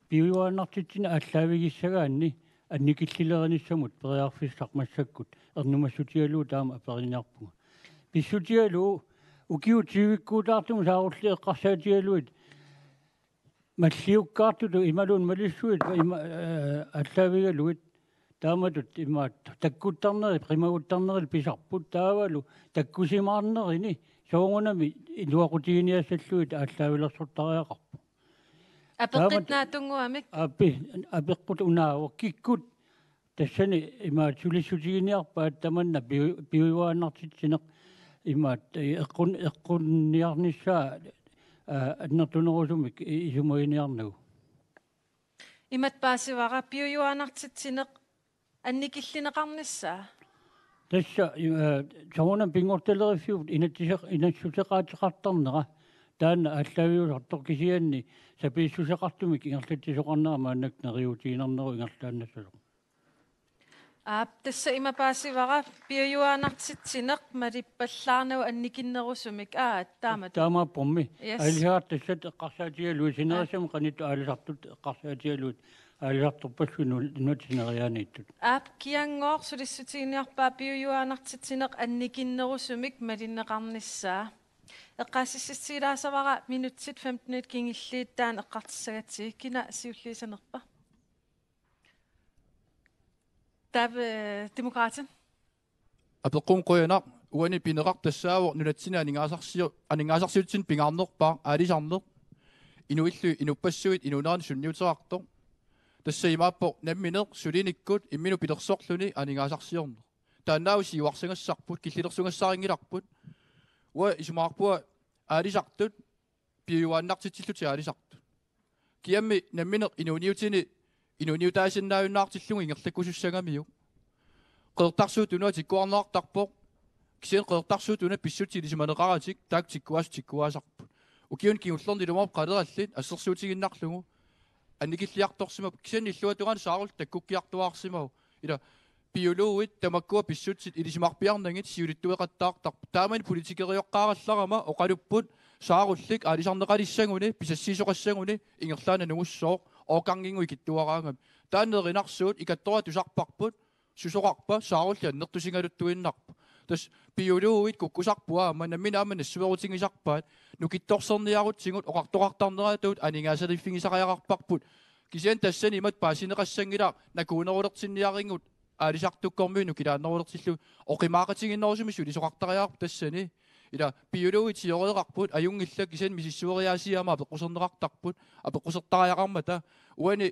piujuaannartitsineq aallaavigissagaanni annikillilerinissamut periarfissaq massakkut ernumassutigalugu taama aperiniarpunga. Pissutigalugu ukiut tyvikkuutaartumik saarulliit eqqarsaatigalugit malliukkaartutut imaluunniit malissuit ima, eh, aallaavigalugit taamatut imaattoq takkuttarnerit, qimaguttarnerit pisarput, taavalu takkusimaarnerini soorunami iluaqutiginiassallugit aallaavilersortariaqarpoq. Apeqqut taamatut naatsunnguamik. Api-, apeqqut unaavoq kikkut tassani imaattoq sulissutiginiarpaat tamanna piu-, piujuaannartitsineq imaattoq eqqun-, eqqunniarnissaa, aa, annertunerusumik i-, isumaginiarnagu. Imatut paasivara piujuaannartitsineq annikillineqarnissaa. Tassa, eh, soorunami pinngortitaleriffiup inatsiseq-, inassuseqaateqartarnera taanna aallaaviusartoq, kisianni sapiissuseqartumik ingerlatsisoqarnera maannakkut neriuutiinnarneruvoq ingerlaannassasoq. Aap, tassa ima paasivara piujuaannartitsineq malippallaarnagu annikinnerusumik. Aa, taamatut. Taamaappormi. Yes. Aalisagaq tassat eqqarsaatigalugit sinerissamik qanittut aalisartut eqqarsaatigalugit aalisartorpassuit nu-, nunatsinniit neriaaniittut. Aap, Kianngooq sulissutiginiarpaa piujuaannartitsineq annikinnerusumik malinneqarnissaa. Eqqaasitsissutigilaassavara minutsit femtenit kingulliit taanna eqqartussagatsigit, kina siulliussinerpa? Taava, eh, Demokraatit. Apeqqut qujanaq. Uani pineqartoq tassaavoq nunatsinni aningaasarsiu-, aningaasarsiutitsinni pingaarnerpaaq aalisarneq. Inuillu inuppassuit inuunerani sunniuteqartoq. Tassa imaappoq nammineq sulinikkut imminut pilersorluni aningaasarsiorneq. Taannaavoq siuarsaagassarput, killilersuugassarinngilarput. Uanga isumaqarpunga aalisartut piujuaannartitsillutik aalisartut. Kiammi nammineq inuuniutini inuuniutaasinnaajunnaartillugu ingerlakkusussagamiuk. Qeqertarsuup Tunuata tikkuarneqartarpoq. Kisianni Qeqertarsuup Tuna pissutsit ilisimaneqaratik taakku tikkuaasut tikkuaasarput. Ukiuni kingullerni ilumoorpoq qalerallit assersuutigiinnarlugu. Annikilliartorsimavoq, kisianni illuatungaani saarullit takkukkiartuaarsimavoq. Ila biologit tamakkua pissutsit ilisimarpiarnagit siulittueqattaartarput. Taamani politikereqqaarallarama oqalupput saarullik aalisarneqalissaguni, pisassiisoqassaguni ingerlaannaq nungussooq, årganginnguit ikittuaraangami. Taanna erinarsuut ikattoraat tusarparput, susoqarpa saarulliit annertusigaluttuinnarpoq. Tassa biologit kukkusarput aamma, nammineq aamma nassuerutigisarpaat, nukittorserniarutsigu oqartoqartarneratut aningaasaliiffigisariaqarparput. Kisianni tassani imatut paasineqassanngilaq, nakuunerulertinniarigut aalisartukkormiut nukilaannerulertillugu, oqimaaqatigiinnerusumik sulisoqartariaqarpoq tassani. Ila biologit sioreerarput ajunngillat, kisianni misissueriaasiit aamma apeqquserneqartarput, apeqqusertariaqarmata. Uani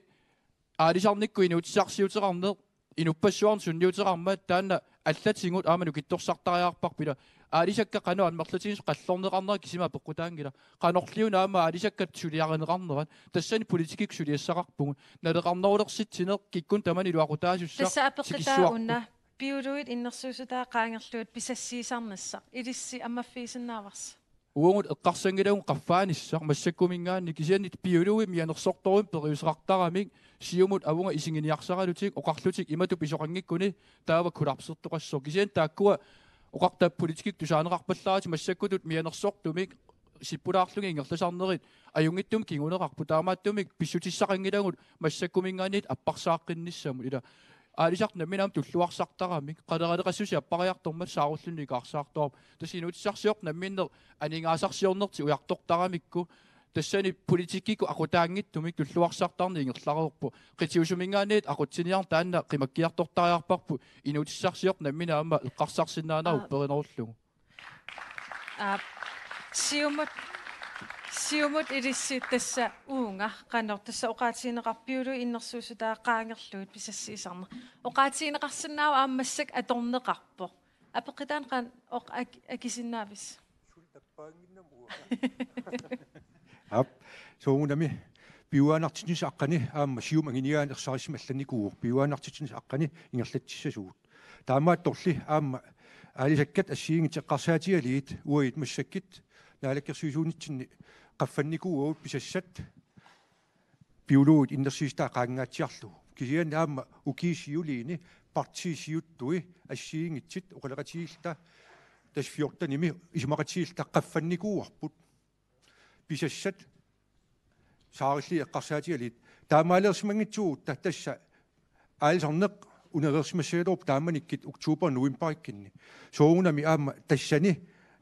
aalisarnikkut inuutissarsiuteqarneq, inuppassuarnut sunniuteqarmat, taanna allatigut aamma nukittorsartariaqarparput. Ila aalisakkat qanoq amerlatigisut qallorneqarnerat kisimi apeqqutaanngilaq. Qanorliuna aamma aalisakkat suliarineqarnerat? Tassani politikkikkut suliassaqarpugut. Naleqarnerulersitsineq kikkunnut tamanut iluaqutaasussaq. Tassa apeqqutaa tikissuarput. Una, biologit innersuussutaat qaangerlugit pisassiisarnissaq ilissi ammaffigisinnaavarsi? Uagut eqqarsanngilaq qaffaanissaq massakkuminngaanniit, kisianni biologit mianersortorujussuarmik periuseqartaramik, siumut avunga isiginiarsaralutik oqarlutik imatut pisoqanngikkuni taava kollapsertoqassaaq. Kisianni taakkua oqartut politikkikkut tusaaneqarpallaarlutik massakkutut mianersortumik sippulaarlugit ingerlasarnerit ajunngitsumik kinguneqarput, taamaattumik pissutissaqanngilagut massakkuminngaanniit apparsaaqqinnissamut. Ila aalisartut nammineq aamma tulluarsartaramik, qaleraleqassuseq appariartormat saarullinnik ikaarsaartuarput. Tassa inuutissarsiortut namminneq aningaasarsiornertik ujartortaramikku, tassani politikkikkut aqutaanngitsumik tulluarsartarneq ingerlareerpoq. Qitiusuminngaanniit aqutsiniarneq taanna qimakkiartortariaqarparput, inuutissarsiortut nammineq aamma eqqarsarsinnaanerat Aa. upperinerullugu. Aap. Siumut, Siumut ilissi tassa uunga qanoq tassa oqaatigineqarpoq biologit innersuussutaat qaangerlugit pisassiisarneq. Oqaatigineqarsinnaavoq aamma massakkut atorneqarpoq. Apeqqutaanut qanoq oq-, ak-, akisinnaavisi? Aap. Soorunami piujuaannartitsinissaq aqqani aamma Siumup anguniagaani ersarissumik allannikuuvoq, piujuaannartitsinissaq aqqani ingerlatsissasugut. Taamaattorli aamma aalisakkat assigiinngitsut eqqarsaatigalugit uagut massakkut naalakkersuisuunitsinni qaffannikuuagut pisassat biologit innersuussutaat qaangaatsiarlugu. Kisianni aamma ukiut siuliini partiit siuttui assigiinngitsut oqaloqatigiilluta tassa fjortenimi isumaqatigiilluta qaffannikuuarput. Pisassat saarulliit eqqarsaatigalugit. Taamaaliorsimanngitsuugutta tassa aalisarneq unaveersimassagaluarpoq taamanikkut oktober novemberikkunni. Soorunami aamma tassani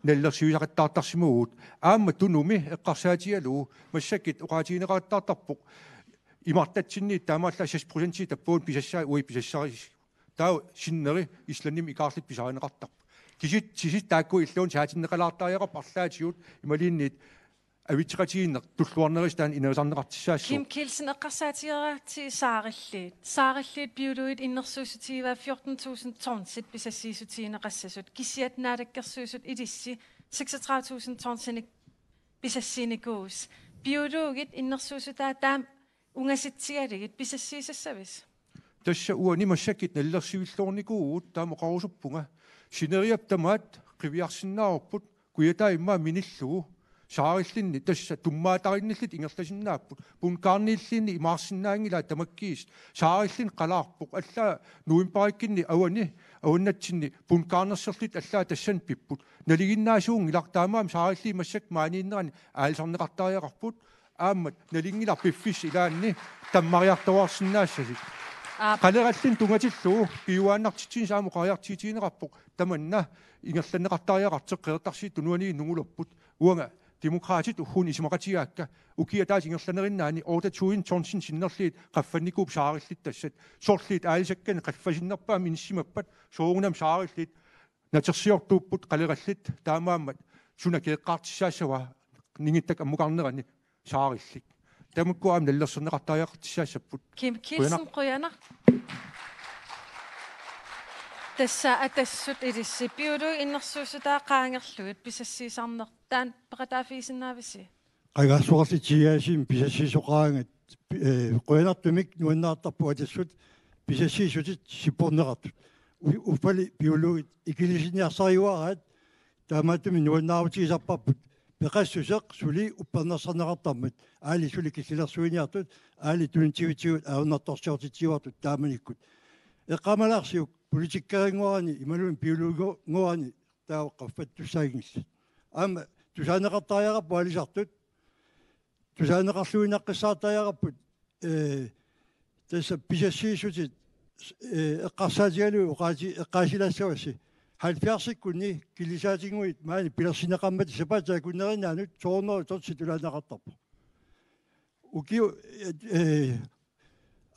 nalilersuisaqattaartarsimavugut. Aamma Tunumi eqqarsaatigalugu massakkut oqaatigineqaqattaartarpoq imartatsinniit taamaallaat seks procentii tappavut pisassaat uagut pisassarisi. Taava sinneri Islandimi ikaarlutik pisarineqartarput. Kisit, kisit taakku illuun saatinneqalaartariaqarput arlaatigut imaluunniit avitseqatigiinneq tulluarnerisa taanna ineriartorneqartussaassaaq. Kim Kielsen, eqqarsaatigeratsigit saarulliit. Saarulliit biologit innersuussutigivaat fjorten tusind tonsit pisassiissutigineqassasut. Kisiat Naalakkersuisut ilissi seksogtredive tusind tonsinik pisassiinikuuvusi. Biologit innersuussutaat taama ungasitsigalugit pisassiissassavisi? Tassa uani massakkut nalilersuilluarnikuuvugut, taama oqarusuppunga. Sineriak tamaat qiviarsinnaavarput, Kujataa immaqa minillugu. Saarullinni tassa tummaatarinnillutik ingerlasinnaapput. Bundgarnilluunniit imaarsinnaanngilaat tamakkiisut. Saarullinni qalaarpoq. Allaat novemberikkunni avani, avannatsinni bundgarnersorlutik allaat tassani pipput. Nalinginnaasuunngilaq, taamaammat saarulliit massakkut maaniinnerani aalisarneqartariaqarput. Aamma nalunngilaq piffissap ilaanni tammariartuaarsinnaassasut. Aap. Qalerallit tunngatillugu piujuaannartitsineq aamma oqariartuutigineqarpoq, tamanna ingerlanneqartariaqartoq Qeqertarsuup Tunuani nungulerput. Uanga Demokraatit ugguuna isumaqatigaakka, ukiup ataatsip ingerlanerinnaani otte tusind tonsit sinnerlugit qaffannikuupput saarillittassat. Sorliit aalisakkanik qaffasinnerpaamik inissimappat, soorunami saarillit natersiortuupput qalerallit, taamaammat suna keeqqaartissaassava ningittak ammukarnerani saarillit. Tamakku aamma nalilersorneqartariaqartussaassapput. Kim Kielsen, qujanaq. Qujanaq. Tassa Atassut ilissi: Piulugit innersuussutaat qaangerlugit pisassiisarneq, taanna peqataaffigisinnaavisi? Qangarsuarli T J C-mi pisassiisoqaraangat, eh, qujanartumik nuannaartarpoq Atassut pisassiissutit sipporneqartut. U-, uffali piulugit ikilisiniarsariuaraat, taamaattumik nuannaarutigisarparput peqassuseq suli uppernarsarneqartarmat, aali suli killilersuiniartut, aali tunitsivitigut ajornartorsiortitsiuartut taamanikkut. Eqqaamalaarsiuk politikkerinngorani imaluunniit piuluginngoranni taava qaffattussaanngillat. Aamma tusaaneqartariaqarput aalisartut, tusaaneqarluinnaqqissaartariaqarput, eh, tassa pisassiissutit, eh, eqqarsaatigalugit oqaati-, eqqaasilaassavassi. Halvfjerdsikkunni kilisaatinnguit maani pilersinneqarmata sapaatip akunnerinnaanut to hundrede tonsit tulaanneqartarpoq. Ukiut, eh,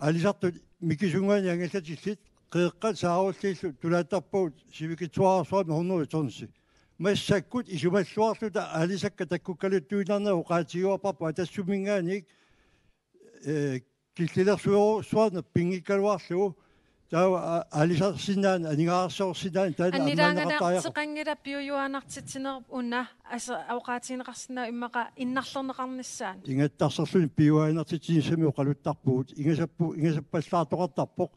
aalisartut mikisunnguanik angallatillit, Qeqqat Saarulliillu tulaattarpagut sivikitsuararsuarmik hundrede tonsi. Massakkut isumalluarluta aalisakkat takkukkaluttuinnarnerat oqaatigiuarparput Atassuminngaanniit, eh, killilersuerujussuarneq pinngikkaluarlugu, taava a-, aalisarsinnaaneq, aningaasarsiorsinnaaneq taanna ammaanneqartariaqarpoq. Aningaangateqanngilaq piujuaannartitsineq una, asa, oqaatigineqarsinnaavoq immaqa innarlerneqarnissaanut. Ingattarserluni piujuaannartitsinissamik oqaluttarpugut, ingasappu-, ingasappallaartoqartarpoq,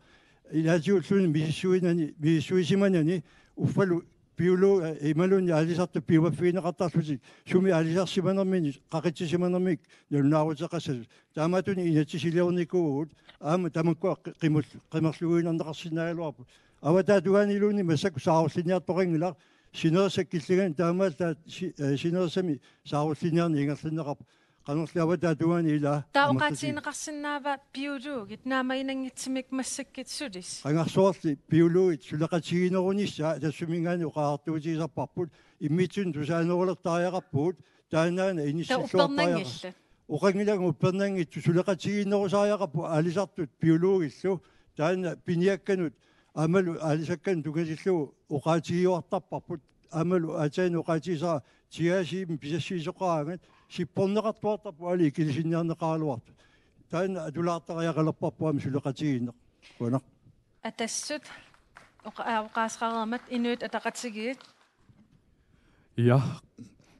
ilaatigulluunniit misissuinani, misissuisimanani, uffalu piulu-, eh, imaluunniit aalisartut piumaffigineqartarlutik, sumi aalisarsimanermini, qaqitsisimanermik nalunaaruteqassasut. Taamaattunik inatsisiliornikuuvugut, aamma tamakkua qi-, qimul-, qimerlugiinnarneqarsinnaagaluarput. Avataatungaaniluunniit massakkut saarullinniartoqanngilaq, sinerissap killingani taamaallaat si-, eh, sinerissami saarullinniarneq ingerlanneqarpoq. Qanorli avataatungaani ilaa. Taava amerlatigu. Oqaatigineqarsinnaava piulugit naammaginanngitsumik massakkut sulisut? Qangarsuarli piulugit suleqatigiinnerunissaa Atassuminngaanniit oqariartuutigisarparput, immitsinnut tusaanerulertariaqarpugut, taannaana. Taava inissilluartariaqar-, uppernanngillat? Oqanngilanga uppernanngitsut, suleqatigiinnerusariaqarput aalisartut piulugillu, taanna piniakkanut aammalu aalisakkanut tunngatillugu oqaatigiuartarparput, aammalu aatsaannguaq oqaatigisara T J C-mi pisassiisoqaraangat sipporneqartuartarput aali ikilisinniarneqaraluartut. Taanna atulaartariaqalerparput aamma suleqatigiinneq. Qujanaq. Atassut oqa-, aa, oqaaseqareermat Inuit Ataqatigiit. Ja,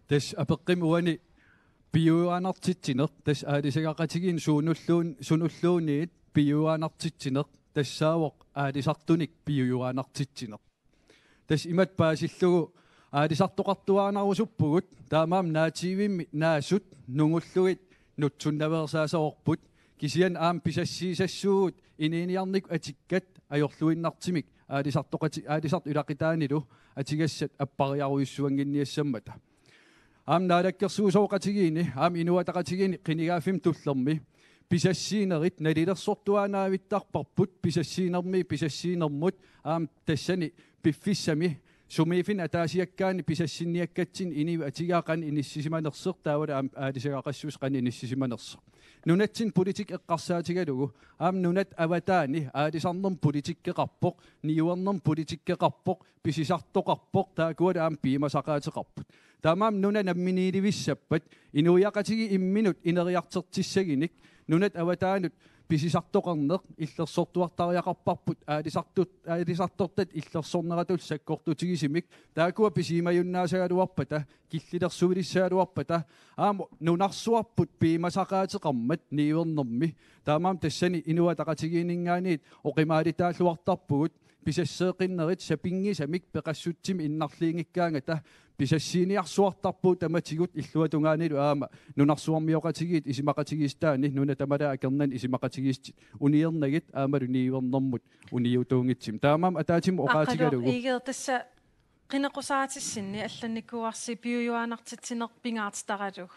tassa apeqqumi uani piujuaannartitsineq, tassa aalisagaqatigiinni suunulluun-, sunulluunniit piujuaannartitsineq, tassaavoq aalisartunik piujuaannartitsineq. Tassa imatut paasillugu aalisartoqartuaannarusuppugut, taamaammat naatsiivimmi naasut nungullugit nutsunnaveersaasavorput, kisianni aamma pisassiisassuugut inuuniarnikkut atikkat ajorluinnartumik aalisartoqati-, aalisartut ilaqutaanilu atugassat appariarujussuannginniassammata. Aamma naalakkersuisooqatigiinni, aamma Inuit Ataqatigiinni qinigaaffimmi tullermi pisassiinerit nalilersortuaannavittarparput, pisassiinermi, pisassiinermut, aamma tassani piffissami sumiiffinni ataasiakkaani pisassinniakkatsinni inuit atugaat qanoq inissisimanersoq, taavalu aamma aalisagaqassuseq qanoq inissisimanersoq. Nunatsinni politikki eqqarsaatigalugu, aamma nunatta avataani aalisarnermut politikkeqarpoq, niuernermut politikkeqarpoq, pisisartoqarpoq, taakkualu aamma piumasaqaateqarput. Taamaammat nunat namminiilivissappat, inuiaqatigiit imminnut ineriartortissagunik, nunat avataanut pisisartoqarneq illersortuartariaqarparput, aalisartut-, aalisartortat illersorneratut sakkortutigisumik, taakkua pisimajunnaassagaluarpata, killilersuilissagaluarpata, aamma nunarsuarput piumasaqaateqarmat niuernermi. Taamaammat tassani Inuit Ataqatigiinninngaanniit oqimaalutaalluartarpugut, pisasseeqqinnerit sapinngisamik peqassutsimik innarliunngikkaangata, pisassiiniarsuartarpugut tamatigut illuatungaanilu aamma nunarsuarmioqatigiit isumaqatigiissutaanni nuna tamalaat akornanni isumaqatigiissutit uniornagit aammalu niuernermut uniutuunngitsumik. Taamaammat ataatsimut Aqqaluaq oqaatigalugu. Egede, tassa qineqqusaarutissinni allannikuuarsi piujuaannartitsineq pingaartitaralugu.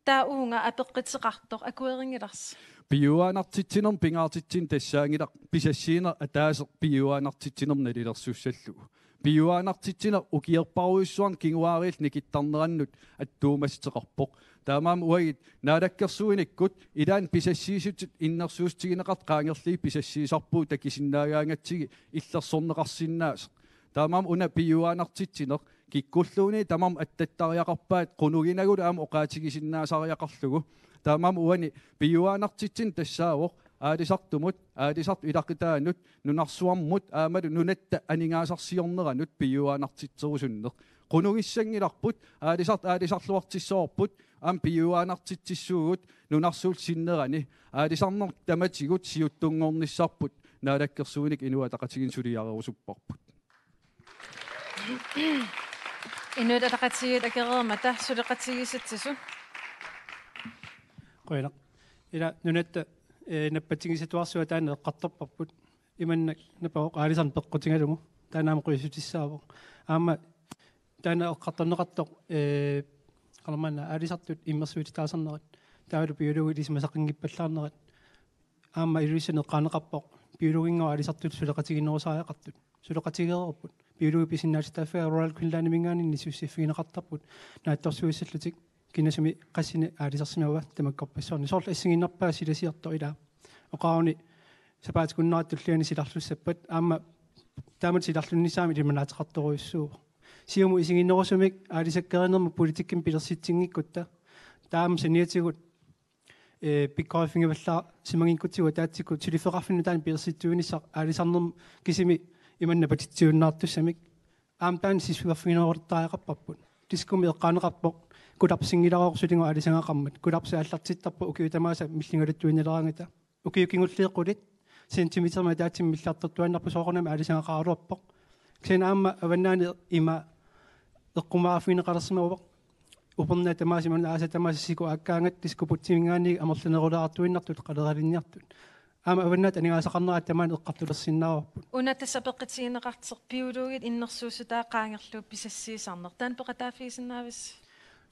Taava uunga apeqquteqartoq akuerinngilarsi? Piujuaannartitsinermik pingaartitsineq tassaanngilaq pisassiineq ataaseq piujuaannartitsinermik nalilersussallugu. Piujuaannartitsineq ukiorparujussuarni kinguaariillu nikittarnerannut attuumassuteqarpoq. Taamaammat uagut naalakkersuinikkut ilaanni pisassiissutsit innersuussutigineqartut qaangerlugit pisassiisarpugut takusinnaagaangatsigit illersorneqarsinnaasoq. Taamaammat una piujuaannartitsineq kikkulluunniit tamarmik attattariaqarpaat, qunuginagulu aamma oqaatigisinnaasariaqarlugu. Taamaammat uani piujuaannartitsineq tassaavoq aalisartumut, aalisartut ilaqutaanut, nunarsuarmut aammalu nunatta aningaasarsiorneranut piujuaannartitserusunneq. Qunugissanngilarput, aalisartut aalisarluartissavarput, aamma piujuaannartitsissuugut nunarsuup sinnerani. Aalisarneq tamatigut siuttunngornissarput Naalakkersuinikkut Inuit Ataqatigiinni suliarerusupparput. Inuit Ataqatigiit akereermata suleqatigiissitsisut. Qujanaq. Ila nunatta, eh, nappatigissatuarsuaq taanna eqqartorparput. Imannak napavoq aalisarneq peqqutigalugu. Taanna aamma qujassutissavavoq. Aamma taanna eqqartorneqartoq, eh, qanormaanna aalisartut immersuisitaasarnerat. Taavalu biologit ilisimasaqanngippallaarnerat. Aamma Ilulissani eqqaaneqarpoq biologinngooq aalisartut suleqatigiinnerusariaqartut. Suleqatigeereerput. Biologit pisinnaatitaaffia Royal Greenlandiminngaanniit sussiffigineqartarput. Naatsorsuissallutik kinasumi qassini aalisarsimava tamakkorpassuarni. Soorlu assigiinnarpaa silasiortoq ilaa. Oqaruni sapaatip akunnera tulliani silarlussappat. Aamma taamatut silarlunnissaa aamma ilimanaateqartorujussuuvoq. Siumut isiginnerusumik aalisakkerinermut politikkimik pilersitsinikkutta. Taama saniatigut eh, pikkoriffigivallaarsimanngikkutsigu ataatsikkut suliffeqarfinnut taanna pilersitsuinissaq aalisarnermut kisimi imannak napatitsiunnaartussamik. Aamma taanna sissuerfiginerulertariaqarparput. Diskumi eqqaaneqarpoq kollapsinngilaroq sulinnguaq aalisagaqarmat. Kollapsi aallartittarpoq ukiut tamaasa milligaluttuinnaleraangata. Ukiut kingulliit qulit centimeterimik ataatsimik milliartortuaannarpoq soorunami aalisagaqaraluarpoq. Kisianni aamma avannaani ima eqqumaaffigineqalersimavoq. Upernaat tamaasa imaluunniit aasat tamaasa siku aakkaangat diskobugtiminngaanniit amerlanerulerartuinnartut qaleralinniartut. Aamma avannaata aningaasaqarneraat tamaani eqqartulersinnaavarput. Una tassa apeqqutigineqartoq biologit innersuussutaat qaangerlugu pisassiisarneq. Taanna peqataaffigisinnaavissi?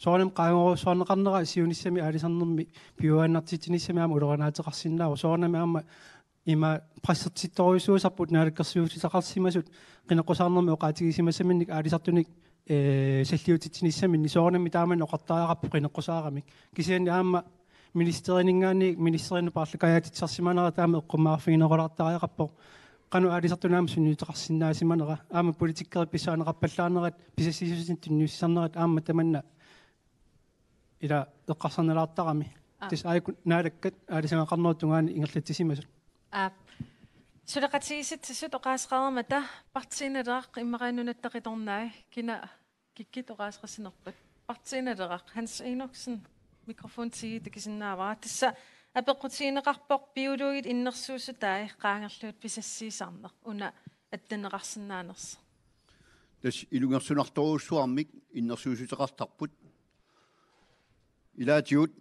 Soorunami qaangerujussuarneqarnera siunissami aalisarnermi piujuaannartitsinissami aamma ulorinaateqarsinnaavoq. Soorunami aamma ima pressertittorujussuusarput naalakkersuisutaqarsimasut qineqqusaarnermi oqaatigisimasaminnik aalisartunik, eh, salliutitsinissaminnik soorunami taamani oqartariaqarpoq qineqqusaaramik. Kisianni aamma ministerininngaanniit ministerinut paarlakaajaatitsisarsimanera taama eqqumaaffiginerulaartariaqarpoq. Qanoq aalisartunut aamma sunniuteqarsinnaasimanera. Aamma politikerit pissaaneqarpallaarnerat pisassiissutsinnik tunniussisarnerat aamma tamanna ila eqqarsarnalaartarami. Aa. Tassa aajuku naalakkat aalisagaqarnerup tungaanut ingerlatsisimasut. Aap. Suleqatigiissitsisut oqaaseqareermata Partii Naleraq immaqaluunniit Nunatta Qitornai kina kikkut oqaaseqassinerput. Partii Naleraq Hans Enoksen mikrofon tii takusinnaavara. Tassa apeqqutigineqarpoq biologit innersuussutaat qaangerlugit pisassiisarneq una attanneqarsinnaanersoq. Tassa ilungersunartorujussuarmik innersuussuteqartarput. Ilaatigut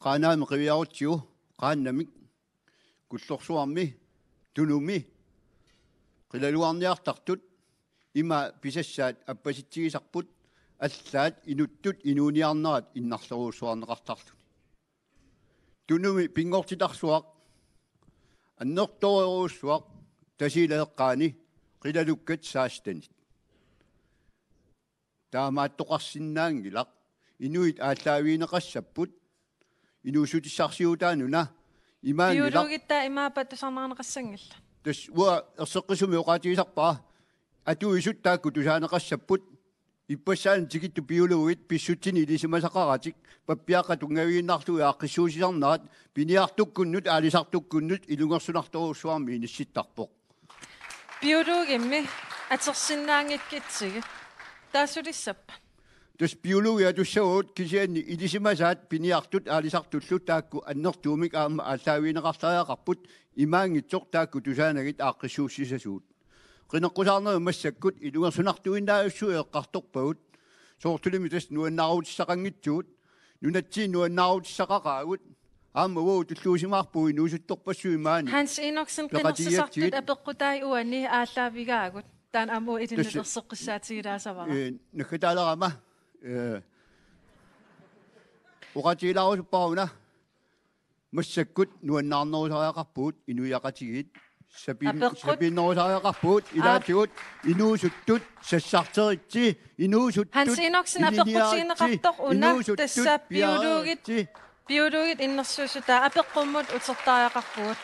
Qaanaami qiviarutsigu Qaannamik, Kullorsuarmi, Tunumi qilalugarniartartut ima pisassaat appasitsigisarput, allaat inuttut inuuniarnerat innarlerujussuarneqartarluni. Tunumi pinngortitarsuaq annertoorujussuaq Tasiilap eqqaani qilalukkat sekstenit. Taamaattoqarsinnaanngilaq. Inuit aallaavigineqassapput inuussutissarsiutaanuna imaanngilaq. Biologit taava imaappa tusarnaarneqassanngillat? Tassa uanga erseqqissumik oqaatigisarpara. Atuisut taakku tusaaneqassapput. Ippassaani tikittut biologit pissutsinik ilisimasaqaratik pappiaqqat tunngavigiinnarlugit aaqqissuussisarnerat piniartukkunnut aalisartukkunnut ilungersunartorujussuarmik inissittarpoq. Biologimmi atorsinnaanngikkutsigu. Taava sulissappat? Tassa biologi atussavagut kisianni ilisimasaat piniartut aalisartullu taakku annertuumik aamma aallaavigineqartariaqarput imaanngitsoq taakku tusaanagit aaqqissuussisasugut. Qineqqusaarnerit massakkut ilungersunartuinnaajussuit eqqartorpagut. Soorlulimi tassa nuannaarutissaqanngitsugut. Nunatsinnut nuannaarutissaqaqaagut. Aamma uagut tulluusimaarpugut inuusuttorpassuit maani. Hans Enoksen, peqatigigatsigit. Qinersisartut apeqqutai uani aallaavigaavut. Taanna aamma uanga ilinnut, tassa, erseqqissaatigilaassavara. Eh, naggataalerama. Eh, oqaatigilaarusuppara una. Massakkut nuannaarnerusariaqarpugut inuiaqatigiit. Sapin-, Apeqqut. Sapiinnerusariaqarpugut. Aap. Ilaatigut inuusuttut sassarteritsi, inuusuttut. Hans Enoksen, ilinniaritsi, apeqqutigineqartoq una, inuusuttut tassa biologit, piareeritsi. Biologit innersuussutai apeqqummut utertariaqarpugut.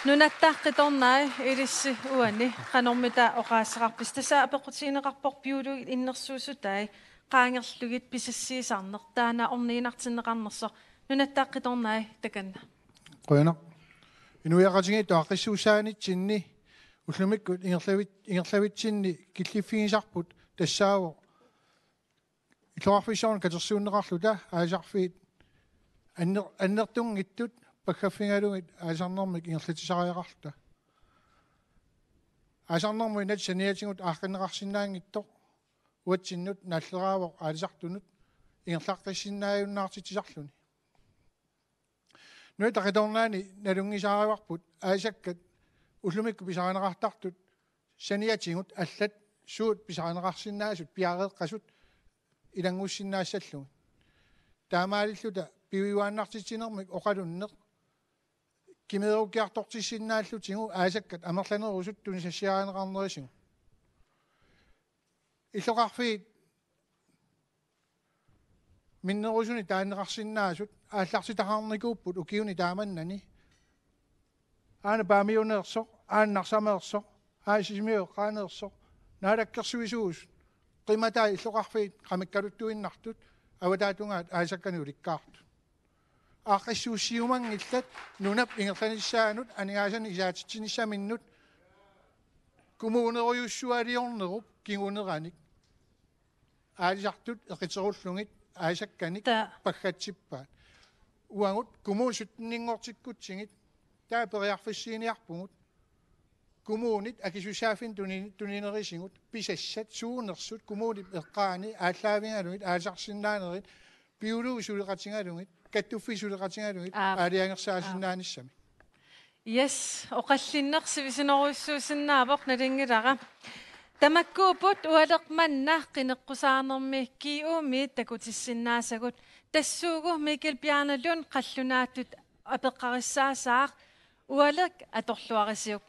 Nunatta Qitornai ilissi uani qanormita oqaaseqarpisi? Tassa apeqqutigineqarpoq biologit innersuussutai qaangerlugit pisassiisarneq, taanna orniginartinneqarnersoq. Nunatta Qitornai, takanna. Qujanaq. Inuiaqatigiit aaqqissuussaanitsinni ullumikkut ingerlavit-, ingerlavitsinni killiffigisarput tassaavoq illoqarfissuarnut katersuunneqarluta aalisarfiit anner-, annertunngitsut paggaffigalugit aalisarnermik ingerlatsisariaqarluta. Aalisarnermut inat saniatigut aaqqinneqarsinnaanngitsoq uatsinnut naalleraavoq aalisartunut ingerlaqqissinnaajunnaartitsisarluni. Nunatta Qitornaani nalunngisaarivarput aalisakkat ullumikkut pisarineqartartut saniatigut allat suut pisarineqarsinnaasut piareeqqasut ilanngussinnaassallugit. Taamaalilluta piujuaannartitsinermik oqalunneq kimeerukkiartortissinnaallutigu aalisakkat amerlanerusut tunisassiarineqarnerisigut. Illoqarfiit minnerusuni taaneqarsinnaasut aallartitaqarnikuupput ukiuni taamannani. Aana Paamiuneersoq, aana Narsaameersoq, aana Sisimiut eqqaaneersoq, naalakkersuisuusut, qimatai illoqarfiit qamikkaluttuinnartut, avataatungaat aalisakkanik ulikkaartut. Aaqqissuussiumanngillat nunap ingerlanissaanut aningaasanik isaatitsinissaminnut kommunerujussualiornerup kinguneranik. Aalisartut eqiterullugit aalisakkanik Ta- paggatsippaat. Uagut kommunit sytteninngortikkutsigit taava periarfissiiniarpugut. Kommunit akisussaaffimmik tuni-, tuninerisigut pisassat suunersut kommunip eqqaani aallaavigalugit aalisarsinnaanerit biologit suleqatigalugit, kattuffik suleqatigalugit Aap. aalajangersaasinnaanissamik. Yes, oqallinneq sivisunerujussuusinnaavoq, nalunngilara. Tamakkuupput ualeq manna qineqqusaarnermi G U-miit takutissinnaasagut. Tassuugu Mikkel Bjarne Lund qallunaatut apeqqarissaasaaq, ualeq atorluarisiuk.